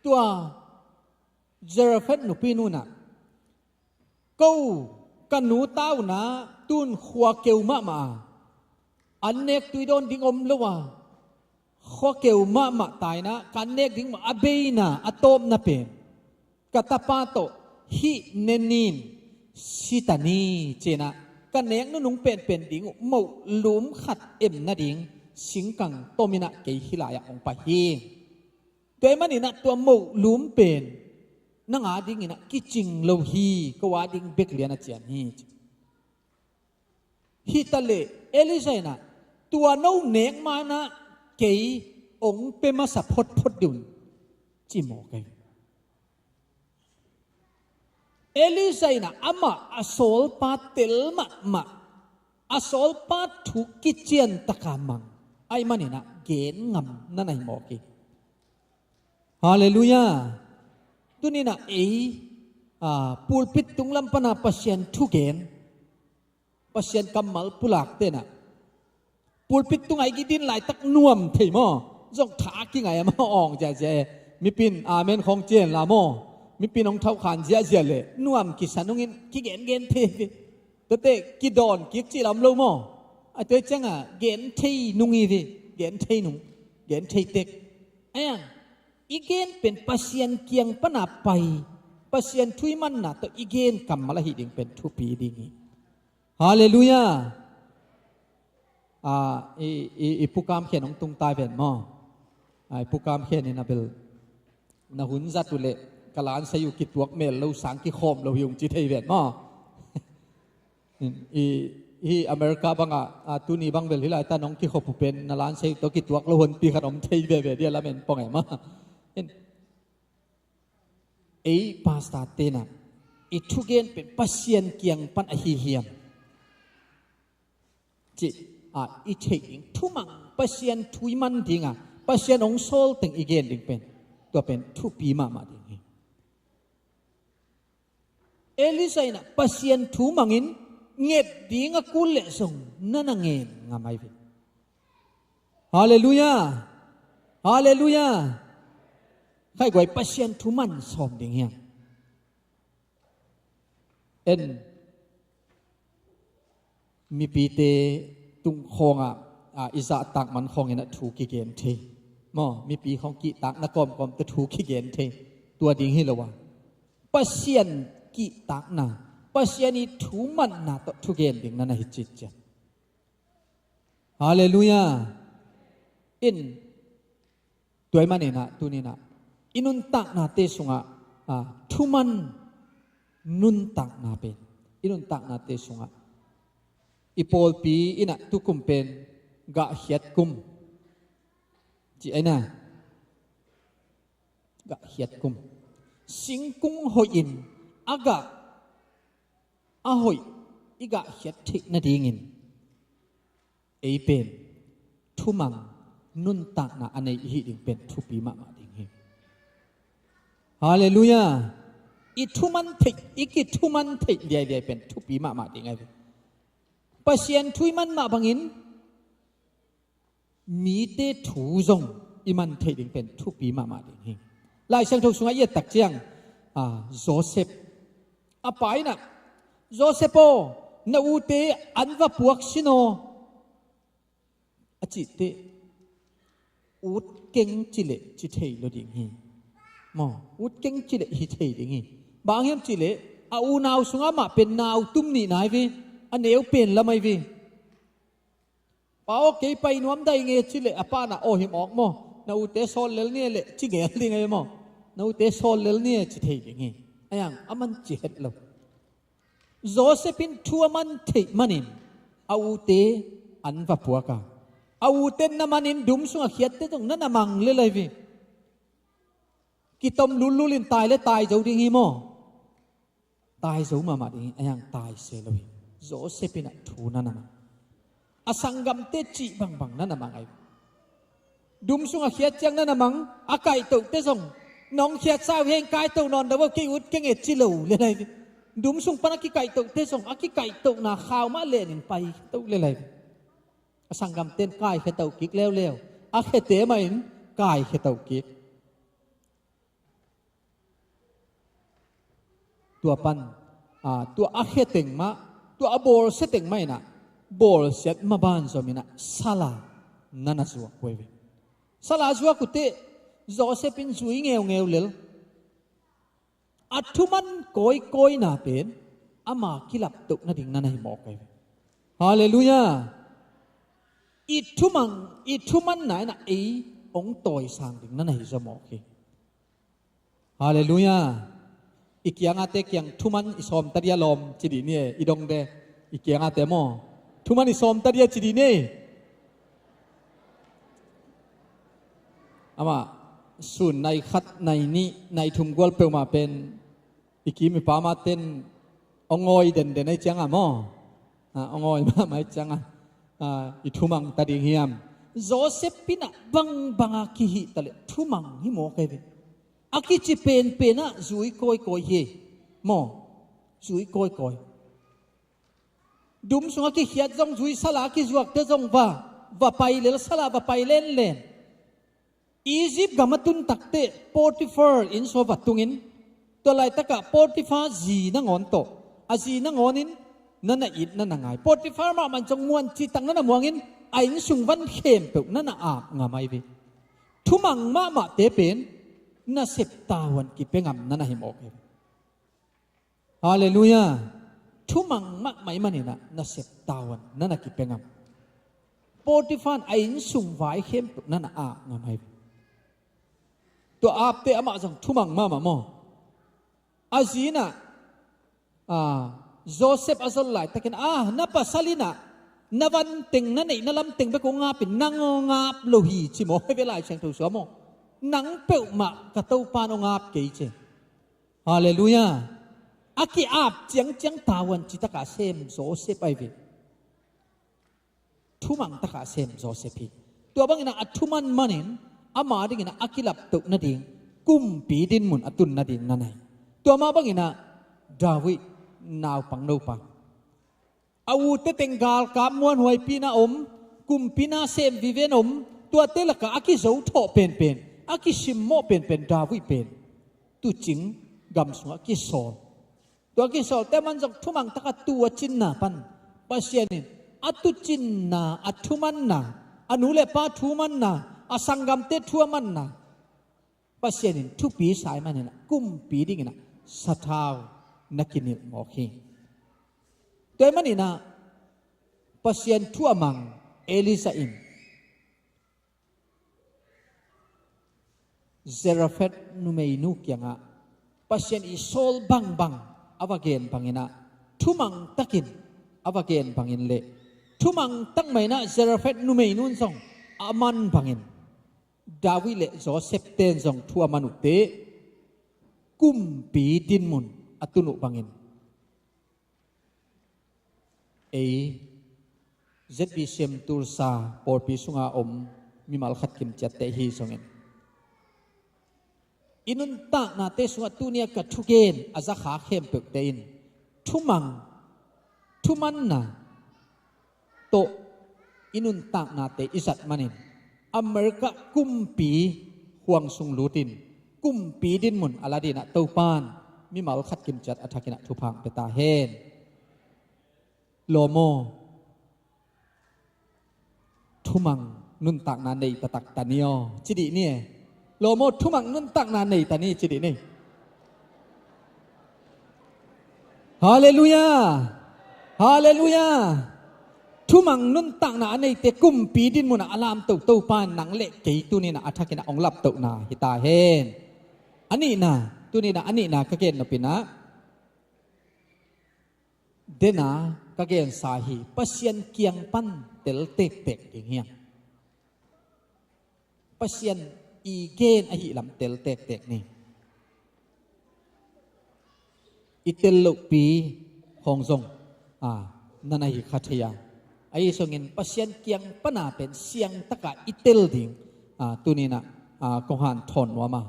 tua Zarephath nupi nu in ah, "Ko, ka nu ta un ah, tun khua keu mahmah a, an nek tui dawn ding om lo a, khua keu mahmah ta in ah, ka an nek ding mah a bei in ah, a tawpna pen ka tapa tawh hih ne ni in si ta ni," ci-in ah, "Ka nek nunung penpen ding uh moh lum khat em nading singkang tom in ah kei hih lai-ah hong pai hi. Tua ahih manin ah tua moh lum pen nang a dingin ah kicing lo hi, ko a ding bek lian a cian hi," ci. Hih ta leh Elijah in ah, "Tua no nek ma-in ah kei hong pia masa photphot ding un," ci mawk hi. Elijah in ah amah a sawlpa tel mahmah, a sawlpa thu kician taka mang ahih manin ah gen ngam na na hi mawk hi. Halleluiah. Tuni-in ah ei, aa, pulpit tunglam pan a Pasian thugen, Pasian kammal pulakte in ah, pulpit tungah i kidin laitak nuam thei maw? Zong tha a kingai a maw, awng ziahziah e. Mipi in amen khawng ci hen la maw? Mipi in hong thauhkhan ziahziah leh nuam kisa nungin kigengen thei hi. Tuate kidawn kik cih lam lo maw? A tua ciangah gen thei nung hi ve, gen thei nung, gen thei tek. Ahi hang i gen pen Pasian kiang pan a pai, Pasian thu i manna tawh i gen kammal ahih ding pen thupi ding hi. Halleluiah. Ah, i, i, i Pu Kam Khen hong tung tai ven maw? Ah, i Pu Kam Khen in a bel, "Na hun zat uh leh ka lansai uh kituak mel lo sang kikhawm lo hi ung," ci thei ven maw? I, i America bangah, ah, tuni bang bel hih laitak nong kikhop uh pen na lansai uh tawh kituak lo honpi khat om thei veve ding a, lamen pong e maw? Ei pastor-te in ah i thugen pen Pasian kiang pan ahi hiam cih, ah, i theih ding, thumang Pasian thu i man ding a, Pasian hong sawl teng i gen ding pen, tua pen thupi mahmah ding hi. Elijah in ah Pasian thu mangin nget ding a kul leh zong na na ngen ngam ahi ve. Halleluiah. Halleluiah. Khaiguai, Pasian thu man sawm ding hiam? En, mipite tung khawngah, ah, i zahtak man khawngin ah thu kigen thei maw? Mipi khawng kihtakna kawmkawm tawh thu kigen thei. Tua ding hi lo a, Pasian kihtakna, Pasian i thu manna tawh thugen ding na na hi citciat. Halleluiah. In, tua ahih manin ah, tuni-in ah i nuntaknate sungah, ah, thuman nuntakna pen, i nuntaknate sungah, i pawlpi in ah tukum pen gahkhiat kum ci ahi na. Gahkhiat kum. Singkung hoih in a gah, a hoih i gahkhiat theih nadingin ei pen thumang nuntakna a nei i hih ding pen thupi mahmah ding hi. Halleluiah. I thuman theih, i kithuman theih liailiai pen thupi mahmah ding ahi ve. Pasian thu i man mah bangin mite thu zong i man theih ding pen thupi mahmah ding hi. Lai Siangtho sungah i et tak ciang, ah, Joseph, a pa in ah, "Joseph aw, na ute an va puak sin aw," a cih teh, "Ut keng ci leh ci thei lo ding hi." Maw, ut keng ci leh hi thei ding hi. Bang hang hiam cih leh a unau sungah amah pen nau tum nih na hi ve, a neu pen lam ahi ve. "Pa aw, kei pai nuam dai nge," ci leh a pa in ah, "Aw, hi mawk maw, na ute sawl lel ni e leh," ci ngel ding ahi maw? "Na ute sawl lel ni e," ci thei ding hi. Ahi hang a man ci het lo. Joseph in thu a man theih manin a ute an va puak a, a ute na manin dum sungah khiatte zong na na mang lel ahi ve. Kitom lullul in tai le tai zo ding hi maw? Tai zo mahmah ding hi, a hiang tai se lo hi. Joseph in ah thu na na mang. A sanggamte cih bangbang na na mang ai. Dum sung a khiat ciang na na mang, a kaihtohte zong, nong khiatsa uh heng kaihtoh nawn lo uh, kei ut keng e ci lo le lai. Dum sung pan a kikaihtohte zong, a kikaihtohna khau mah lenin pai to le lai. A sanggamten kaikhia to kik leuleu. A khiate mah in kaikhia to kik. Tua pan, a, tua a khia teng mah, tua a bawlsia teng mah in ah, bawlsiat mah banzom in ah, sala na na zuak uh hi ve. Sala zuak uh teh, Joseph in zui ngeungeu lel. A thuman kawikawina pen ama kilaptoh nading na na hi mawk hi ve. Halleluiah. I thumang, i thumanna in ah ei hong tawisang ding na na hi zaw mawk hi. Halleluiah. I kiangahte kiang thuman i sawm ta dia lawm ci dih ni e, i dongte. I kiangahte maw, thuman i sawm ta dia ci dih ni e. Amah sun nai khat, nai nih, nai thum gual peuhmah pen i kim i pam a ten hong ngawi denden ahi ciangah maw? A, hong ngawi mahmah ahi ciangah, a, i thumang ta ding hiam? Joseph in ah bangbang a kihih ta leh thumang hi mawk hi ve. A kici penpen ah zui kawikawi hi maw? Zui kawikawi. Dum sungah kikhiat zong zui, sala kizuakte zong va, va pai lel, sala va pai lenlen. Egypt gam a tun takteh Potiphar inn sung va tungin, tua laitakah Potiphar zi nangawn tawh, a zi nangawn in na na it na na ngai. Potiphar mahmah zong muan cihtak na na muangin, a inn sung van khempeuh na na ap ngam ahi ve. Thumang mahmahte pen nasep tavuan kipia ngam na na hi mawk hi ve. Halleluiah. Thumang mahmah ahih manin ah nasep tavuan na na kipia ngam. Potiphar in a inn sung vai khempeuh na na ap ngam ahi ve. Tua apte amah zong thumang mahmah maw? A zi in ah, a, Joseph a zol laitakin, a, na pasal in ah na van teng, na neihna lam teng bek hong ap in, nang hong ap lo hi ci maw? Hi ve, Lai Siangtho sua maw? Nang peuhmah ka Topa in hong ap kei ci. Halleluiah. A ki-ap ciangciang tavuan citak a sem Joseph ahi ve. Thumang tak a sem Joseph hi. Tua bangin ah a thuman manin ama dingin ah a kilaptoh nading kumpi dinmun a tun nading na na hi. Tua mah bangin ah David naupang nupa, a ute teng galkap muanhuaipi in a om, kumpi na sem vive in a om, tuate lakah a kizo thawh penpen, a kisimmawh penpen David pen tuucing gam sungah kisawl. Tua kisawlte mah zong thumang tak a tuu a cinna pan Pasian in a tuucinna, a thumanna, a nu le pa thu a manna, a sanggamte thu a manna, Pasian in thupi sa ahih manin ah kumpi dingin ah sathau na kinilh mawk hi. Tua ahih manin ah Pasian thu a mang Elijah in Zarephath numeinu kiangah Pasian i sawl bangbang a va gen bangin ah, thumang takin a va gen bangin le thumang tak mah in ah Zarephath numeinu in zong a man bangin, David le Joseph ten zong thu a man uh teh kumpi dinmun a tun uh bangin, ei Z B C M Tulsa pawlpi sunga om mimal khat kim ciatte hi zongin, i nuntaknate sungah tuni a ka thugen a zakha khempeuhte in thumang, thumanna tawh i nuntaknate i zat manin America kumpi huang sung lutin kumpi dinmun a la dingin ah Topa in mimal khat kim ciat a thakin ah thupha hong pia ta hen. Lawm aw, thumang nuntakna nei taktak ta ni aw, ci dih ni e. Lawm aw, thumang nuntakna nei ta ni, ci dih ni. Halleluiah. Halleluiah. Thumang nuntakna a neite kumpi dinmun ah a lamto Topa in nang le kei tuni in ah a thakin ah hong laptohna hi ta hen. A nihna, tuni in ah a nihna ka gen nop in ah, den a ka gensa hi, Pasian kiang pan tel tektek ding hi hang. Pasian i gen ahih lam tel tektek ni. I tel lohpi khawng zong, a, na na hi kha thei a. Ahi zongin Pasian kiang pana pen siangtaka i tel ding, a, tuninah, a, kong hanthawn nuam a.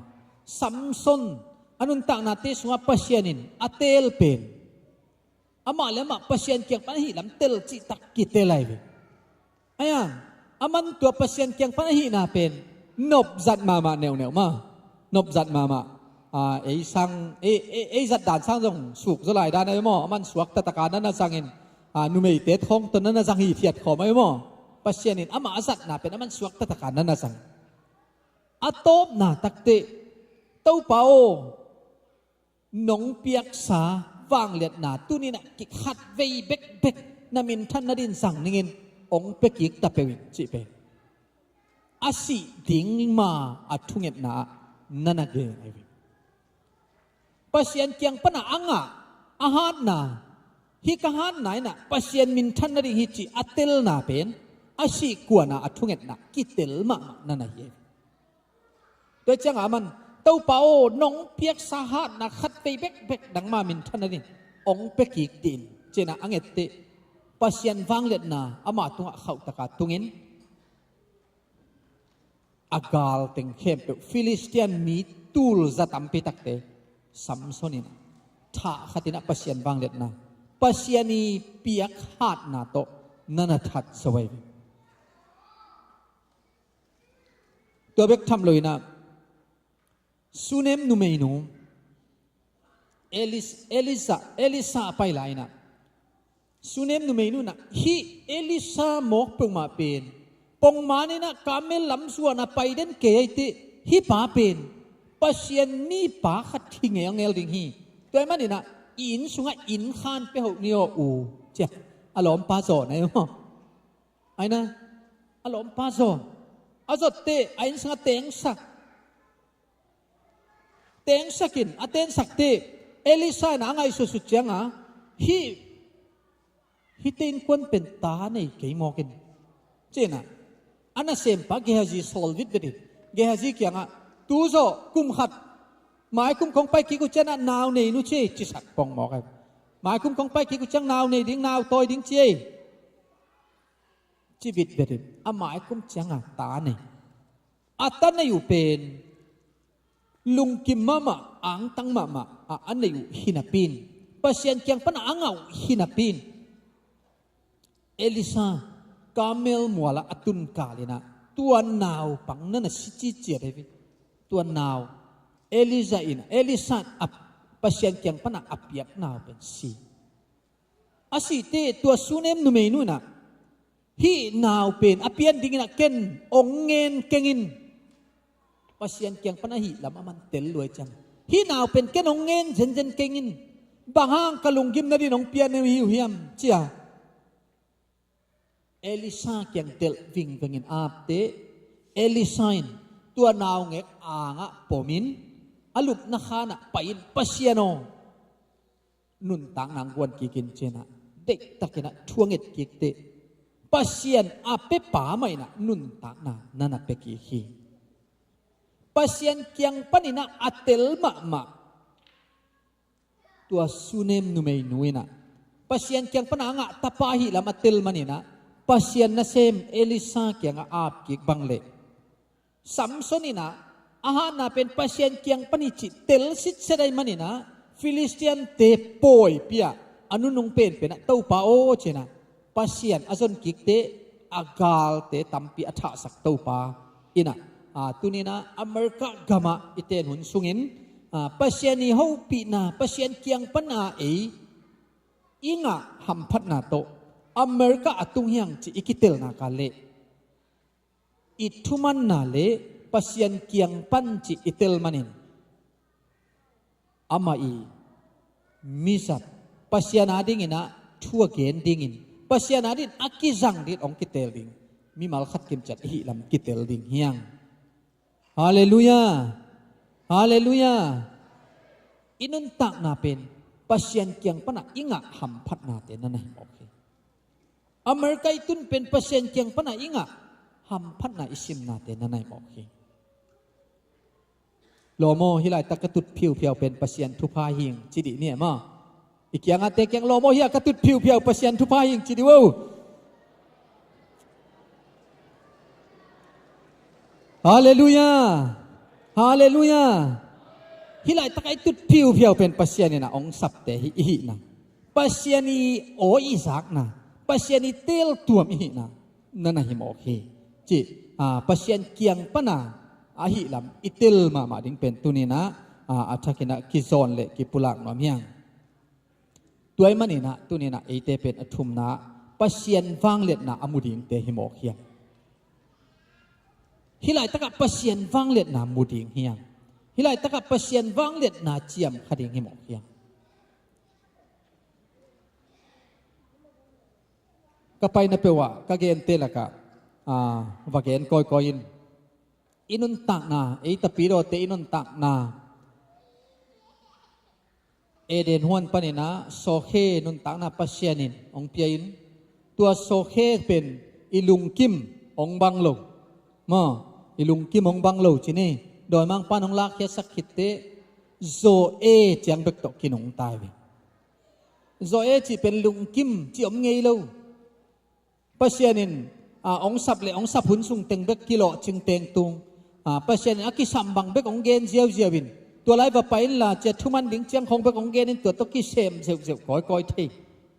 Samson a nuntaknate sungah Pasian in a teel pen amah le amah Pasian kiang pan ahi lam tel cihtak kitel ahi ve. Ahi a, aman tua Pasian kiang pan ahihna pen nopzat mahmah neuhneuh ma. Nopzat mahmah. A, ei sang, ei, ei, ei zat dan sang zong suk zaw lai dan ahi maw. Aman suakta taka na na zangin, a, numeite thawng tawh na na zang hithiat khawm ahi maw. Pasian in amah a zatna pen aman suakta taka na na zang. A tawpna takte, Topa aw, nong piaksa vangliatna tuninah kikhat vei bekbek na minthan nadin zang ningin ong pia kik ta peuh in cih pen a sih ding ma a thungetna ah na na gen ahi ve. Pasian kiang pana a ngah a hatna, hih ka hatna inah Pasian minthan nading hi cih a telna pen a sih kuana a thungetna kitel mahmah na na hi ahi ve. Tua ciangah aman, Topa aw, nong piaksa hatna khat vei bekbek nangma minthan nadin ong pia kik dih in, cinah a ngette Pasian vangliatna ama tungah khauhtaka tungin a galteng khempeuh Filistian mi tul za tampi takte Samson in thah khatinah Pasian vangliatna, Pasian i piak hatna tawh na na that zo ahi ve. Tua bek tham loinah Sunem numeinu Elis-, Elisa, Elisa a pai lai inah Sunem numeinu inah hih Elisa mawk peuhmah pen pongman inah Karmel lamzuan a pai den kei ahi teh hih pa pen Pasian mipa khat hi ngelngel ding hi. Tua ahih maninah i inn sungah inn khan pia hoh ni aw u, cia a lawmpa zawn ahi maw. Aina a lawmpa zawn a zotte a inn sungah tengsak. Tengsakin a tengsak teh Elisa in a ngaihsutsut cianga hih hihte innkuan pen ta nei kei mawkin cinah a nasempa Gehazi sawl vitvetin Gehazi kiangah tu zawh kum khat maikum kong pai kik uh cianah nau nei nu ci ei cisak pong mawk ahi. Maikum kong pai kik uh ciang nau nei ding, nau tawi ding ci ei. Ci vitvetin a maikum cianga ta nei. A ta nei uh pen lungkim mahmah, angtang mahmah a a nei uh hi napi in, Pasian kiang pana a ngah uh hi napi in, Elisa Karmel mualah a tun kalinah tua naupang na na si ciciat ahi ve. Tua nau Elisa in, Elisa in a Pasian kiang pana a piak nau pen si. A sih teh tua Sunem numeinu inah hih nau pen a pian dinginah ken ong ngen kengin. Pasian kiang pan ahih lam a man tel luai ciang hih nau pen ken ong ngen zenzen kengin. Bang hang ka lunggim nadin ong pian uh hi uh hiam cia Elisa kiang telh vingvengin apteh Elisa in tua naungek angah pomin a lupna khanah pai-in Pasian aw, nuntakna ang guan kikin cinah deihtakinah thu a nget kik teh Pasian a pepa mah inah nuntakna na na pia kik hi. Pasian kiang paninah a tel mahmah tua Sunem numeinu inah Pasian kiang pana a ngah tapa ahih lam a tel maninah Pasian nasem Elisa kiangah ap kik bang leh Samson inah a hatna pen Pasian kiang pan hi cih tel sitset ahih maninah Filistiante pawipi-ah a nunung penpenah Topa aw cinah Pasian a zon kik teh a galte tampi a thahsak Topa inah, a, tuninah America gamah i ten hun sungin, a, Pasian i hopihna Pasian kiang pana ei i ngah hamphatna tawh America a tung hiang cih i kitelna ka leh i thumanna le Pasian kiang pan cih i tel manin amah i mizat Pasian a dinginah thu a gen dingin Pasian a dingin a kizang dingin hong kitel ding mimal khat kimciat i hih lam kitel ding hiang. Halleluiah. Halleluiah. I nuntakna pen Pasian kiang pana i ngah hamphatnate na na hi mawk hi. America i tun pen Pasian kiang pana i ngah hamphatna i simnate na na hi mawk hi. Lawm aw, hih laitak ka tut phiuphiau pen Pasian thupha hing ci dih ni e maw? I kiangahte kiang lawm aw, hia ka tut phiuphiau Pasian thupha hing ci dih uh. Halleluia. Halleluia. Hih laitakah i tut phiuphiau pen Pasian in a ong sapte hi i hihna, Pasian i aw i zakna, Pasian i teeltuam i hihna nana hi mawk hi. Cih Pasian kiang pana a hihlam i tel mahmah ding pen tuninah a thakinah kizawn le kipulak nuam hiang. Tua ahih maninah tuninah eite pen a thumna Pasian vangliatna a mu dingte hi mawk hiang. Hih laitakah Pasian vangliatna mu ding hiang. Hih laitakah Pasian vangliatna ciam kha ding hi mawk hiang. Ka paina peuhah ka gente lakah va gen kawikawi in, i nuntakna, ei tapidawte i nuntakna Eden huan paninah sawkhe nuntakna Pasian in hong pia in, tua sawkhe pen i lungkim hong bang lo. Maw, i lungkim hong bang lo ci ni. Dawimangpa'n hong lakkhiatsak khitteh Zoe ciang bek tawh kinungta hi ve. Zoe cih pen lungkim cih om ngei lo. Pasian in a ong sap le ong sap hun sung teng bek kilawhcing tengtung, Pasian in a kisam bang bek ong gen ziauziau in, tua lai va pai inla cia thuman ding ciang khawng bek ong gen in tua tawh kisem zeuhzeuh kawikawi thei.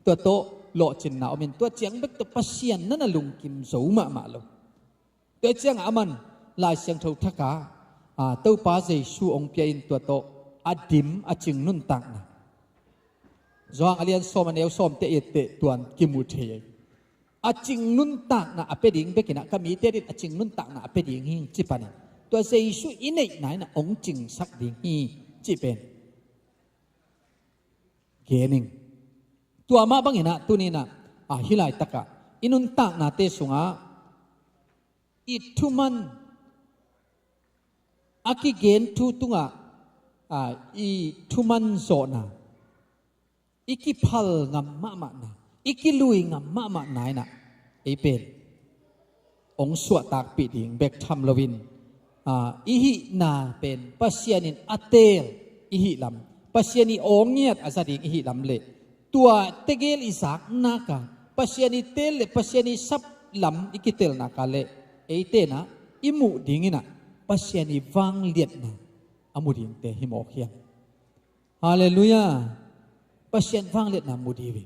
Tua tawh lawhcinna om in tua ciang bek tawh Pasian nana lungkim zo mahmah lo. Tua ciangah aman Lai Siangtho thakah Topa Jesu ong pia in tua tawh a dim a cing nuntakna Johan a lian sawm a neu sawmte etteh tuan kimu thei ei. A cing nuntakna a pia ding bekinah ka mite din a cing nuntakna a pia ding hi ci panin tua Jesu i neihna inah ong cingsak ding hi cih pen gening. Tua mah banginah tuninah a hih laitakah i nuntaknate sungah i thuman a kigen thu tungah i thuman zawhna, i kiphal ngam mahmahna, i kilui ngam mahmahna inah ei pen ong suahtakpih ding bek tham loin i hihna pen Pasian in a teel i hihlam, Pasian i awngiat a za ding i hihlam le tua tegel i zaknaka Pasian i teel le Pasian i sap lam i kitelnaka le eitenah i muh dinginah Pasian i vangliatna a mu dingte hi mawk hiang. Halleluia. Pasian vangliatna mu ding hi.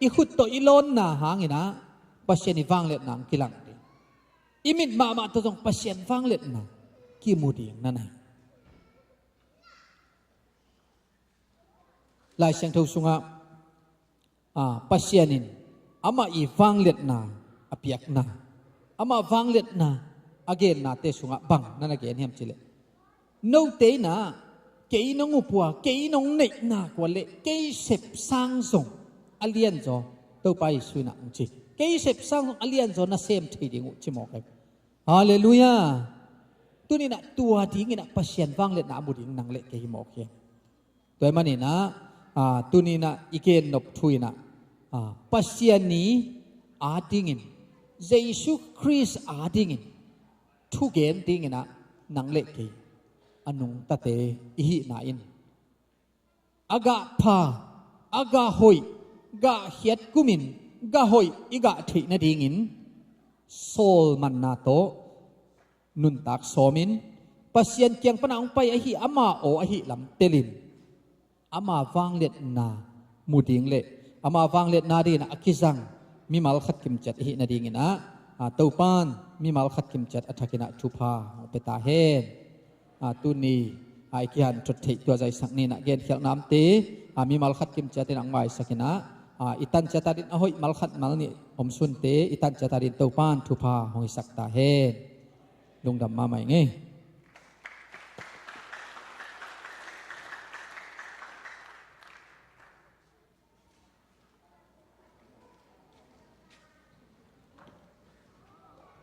I khut tawh i lawnna hanginah Pasian i vangliatna ang kilang ding. I mit mahmah tawh zong Pasian vangliatna kimu ding nana hi. Lai Siangtho sungah Pasian in amah i vangliatna a piakna, amah vangliatna a gennate sungah bang nana gen hiam cileh, note inah kei nong upua, kei nong neihna kua le kei sepsang zong a lianzaw, Topa Jesu inah hong ci, kei sepsang zong a lianzaw na sem thei ding uh ci mawk hi. Halleluia. Tuninah tua dinginah Pasian vangliatna a mu ding nang le kei hi mawk hiam. Tua ahih maninah tuninah i gennop thu inah Pasian i adingin, Jesu Khrist adingin thugen dinginah nang le kei a nungtate i hihna in a gah pha, a gah hoih, gah khiat kumin gah hoih i gah theih nadingin sawlmanna tawh nuntak sawmin Pasian kiang pana hong pai ahi ama aw ahi lam telin ama vangliatna mu ding le ama vangliatna dinginah a kizang mimal khat kimciat ahi nadinginah Topa'n mimal khat kimciat a thakinah thupha hong pia ta hen. Tuni i kihanthawn theih tua zaisak ninah genkhialh namte mimal khat kimciat inah hong maisak inah i tan ciat adin a hoih mal khat mal nih om sunte i tan ciat adin Topa'n thupha hong hisak ta hen. Lungdam mahmah ing ei.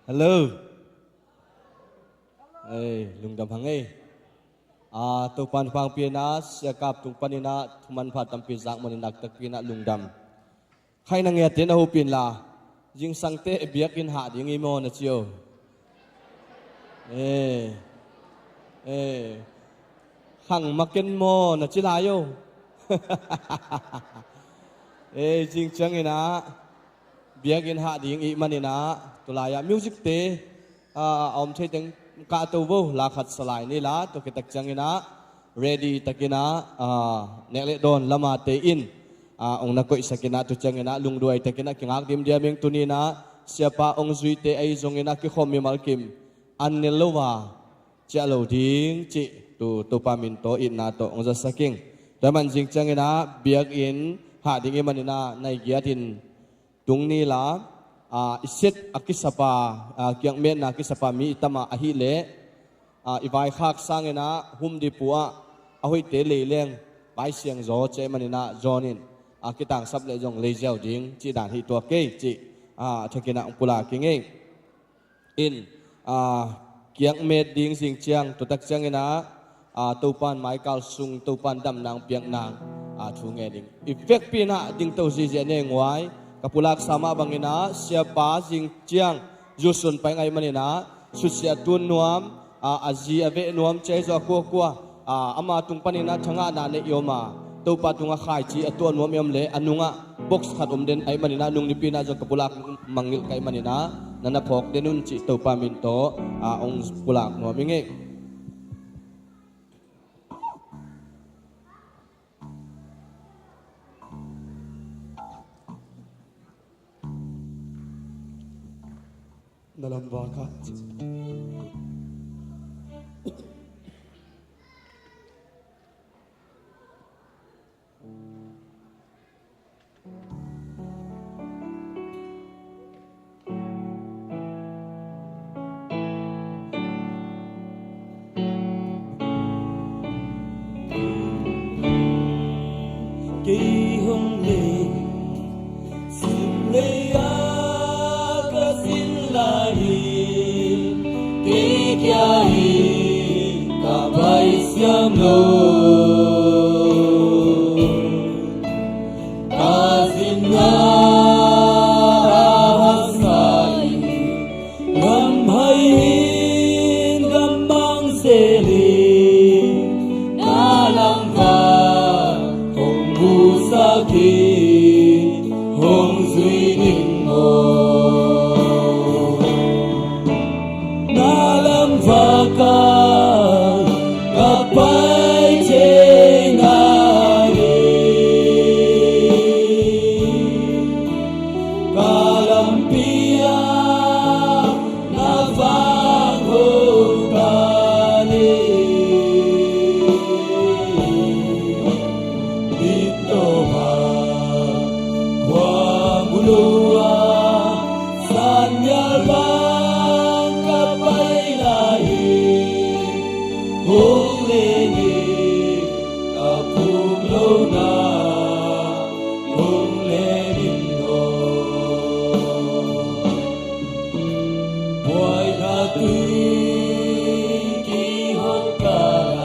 Hello. Ei, lungdam hang ei. Topa'n hong pia inah siakap tung paninah thuman pha tampi zak manin nakpitakpi inah lungdam. Khaina ngiatin a hupin la zingsangte biakinn hah ding i maw na ci o. Ee, ee. Khang ma ken maw na ci lai o. Ei, zing ciangin ah biakinn hah ding i hih manin ah, tulai ah music te, ah, a om thei teng kah to vo, la khat sa lai ni la, tua khit tak ciangin ah ready takin ah, ah, nek le dawn lamate in, ah, hong na koihsak in ah, tu ciangin ah lungduai takin ah kingak dimdiam ing. Tuni in ah siapa hong zuite ahi zongin ah kikhawm mimal kim an nel lo a ciah lo ding cih tu Topa min tawh itna tawh hong zasak ing. Tua ahih man zing ciangin ah biakinn hah ding i hih manin ah nai giat in tung ni la, ah, i set a kisapa, ah, kiangmetna kisapa mi i tam a ahih leh, ah, i vaikhak sangin ah humdipu ah a hoihte lei leng Lai Siangtho cih ahih manin ah John in, ah, kitangsap leh zong lei ziau ding cih dan hi tua kei cih, ah, a thakin ah hong pulak ing ei. In, ah, kiangmet ding zing ciang, tua tak ciangin ah, ah, Topa in maikal sung, Topa in damna hong piak nang, ah, thu ngen ing. I vekpi in ah dingto ziahziah ni ei nguai, ka pulaksa mah bangin ah siapa zing ciang zusun pai ngai manin ah susia tun nuam, ah, a zi a veh nuam, cih ahi zong a kuakua, ah, ama tung panin ah thangahna neih i om a, Topa tungah khaici a tuah nuam i om leh a nungah box khat om den ahih manin ah, nung nipi in ah zong ka pulak mangngilh ka hih manin ah na na phawk den un cih Topa min tawh, ah, hong pulak nuam ing ei. Na lamvak ah. Kei hong lei, sin lei a ka sin lai hi, kei kia hi ka pai siam lo. Ka zinna a haksa in, gam hai in gam mang zel in, na lamvak hong musak in, hong zui ning maw. Na lamvak ah ka pai thei ngai hi. Ka lampi ah na vak hong pan hi. Bit tawh bang kua mu lo a, san nial bang ka pai lai hi. Hong len in, ka phum lohna hong len in aw. Buaina tui kihong kal a,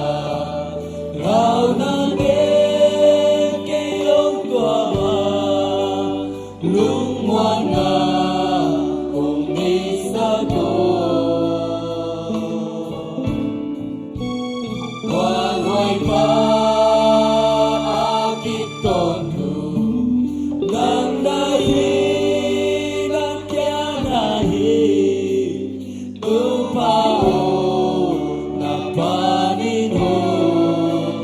rauhna gen kei hong tuam a, lungmuanna hong neisak aw. Khuahuai pa a kitawntung, nang na hi, nang kia na hi. Topa aw, na panin hong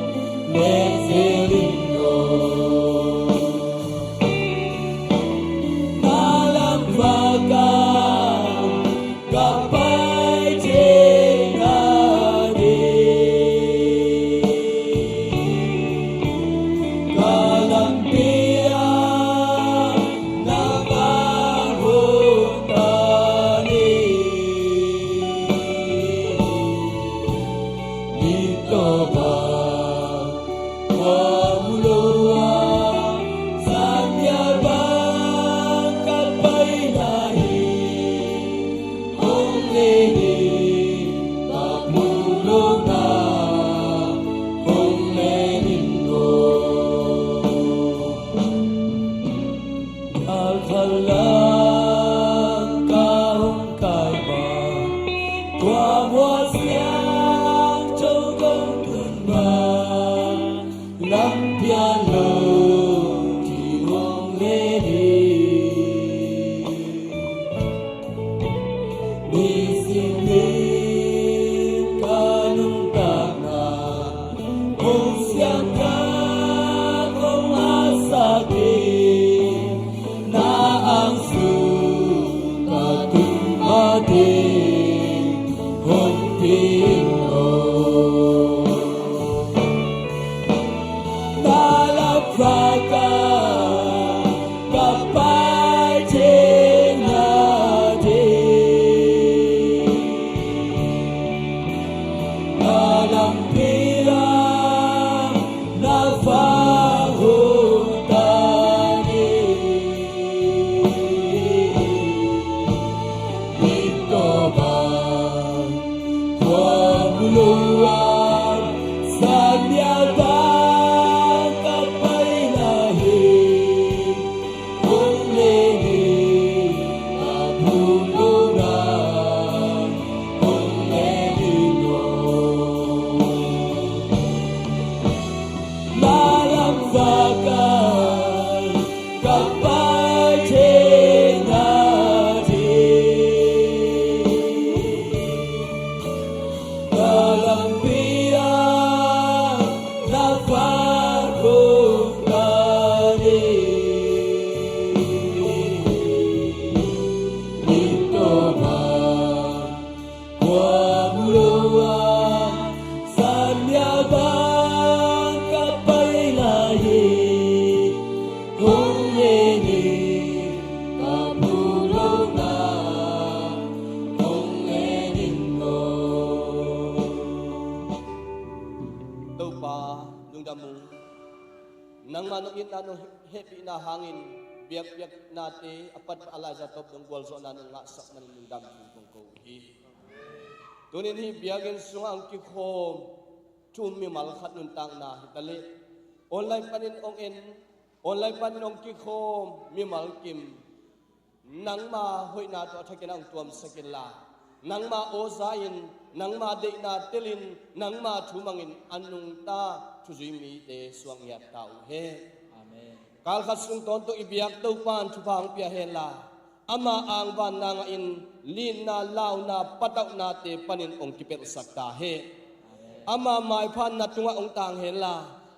nek zel in aw. Na lamvak ah ka pai thei ngai hi. Ka lampi ah na vak hong pan hi. Bit tawh bang kua mu lo a, san nial bang ka pai lai hi. Hong len in, ka phum lohna hong len in aw. Al khalang ka hong kai ma, tua mual siangtho kong tun ma. itna nong hehpihna hangin biakpiaknate a pat a laiza tawp dong gualzawhna nong ngahsak manin lungdam thu kong ko uh hi. Tunin hih biakinn sungah hong kikhawm thu-um mimal khat nuntakna hi ta leh, online panin hong en, online panin hong kikhawm mimal kim, nangma hoihna tawh a thakin a hong tuamsak inla, nangma aw za-in, nangma deihna telin, nangma thu mangin a nungta thuzui mite suak ngiat ta uh hen. Amen. Kal khat sung tawntung i biak Topa in thupha hong pia henla, ama angvanna ngahin litna, launa, patauhnate panin hong kipelhsak ta hen. Ama maipha in na tungah hong tang henla,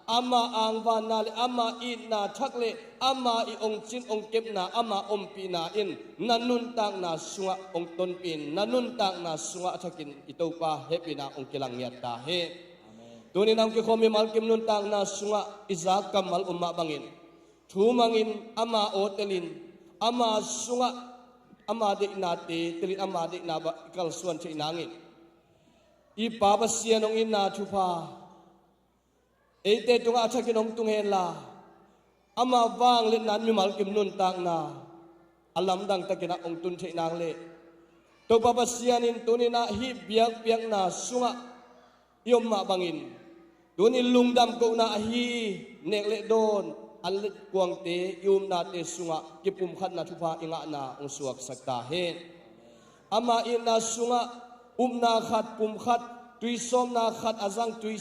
ama angvanna le ama itna thak le ama i hong cin hong kepna, ama ompihna in na nuntakna sungah hong tonpih in, na nuntakna sungah a thakin i Topa hehpihna hong kilang ngiat ta hen. Tunin a hong kikhawm mimal kim nuntakna sungah i za kammal om mah bangin, thu mangin, ama aw telin, ama sungah ama deihnate telin, ama deihna bang i kalsuan theih nangin, i Pa Pasian hong itna thupha eite tungah a thakin hong tung henla, ama vangliatna in mimal kim nuntakna a lamdang takin ah hong tun theih nang le, Topa Pasian in tunin ah hih biakpiakna sungah i om mah bangin, tunin lungdam kohna ahi nek le dawn, an le kuangte, i upnate sungah kipumkhatna thupha i ngahna hong suaksak ta hen. Ama itna sungah upna khat, pum khat, tuisawpna khat a zang, tui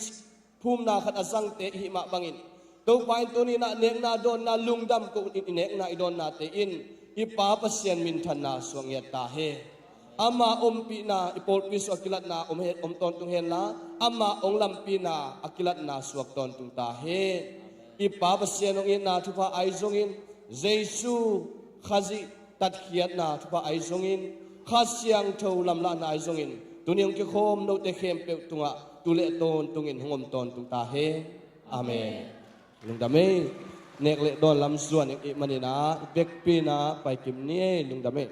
phumna khat a zangte i hih mah bangin, Topa in tunin ah nekna dawnna lungdam koh in, i nekna i dawnnate in i Pa Pasian minthanna suak ngiat ta hen. Ama ompihna i pawlpi sungah a kilatna om hen, om tawntung henla, ama hong lampina a kilatna suak tawntung ta hen. I Pa Pasian hong itna thupha ahi zongin, Jesu Khazih tatkhiatna thupha ahi zongin, Kha Siangtho lamlahna ahi zongin, tuni hong kikhawm note khempeuh tungah tu le tawntungin hong om tawntung ta hen. Amen. Lungdam ei. Nek le dawn lam zuan i hih manin ah i vekpi-in ah paikim ni ei. Lungdam ei.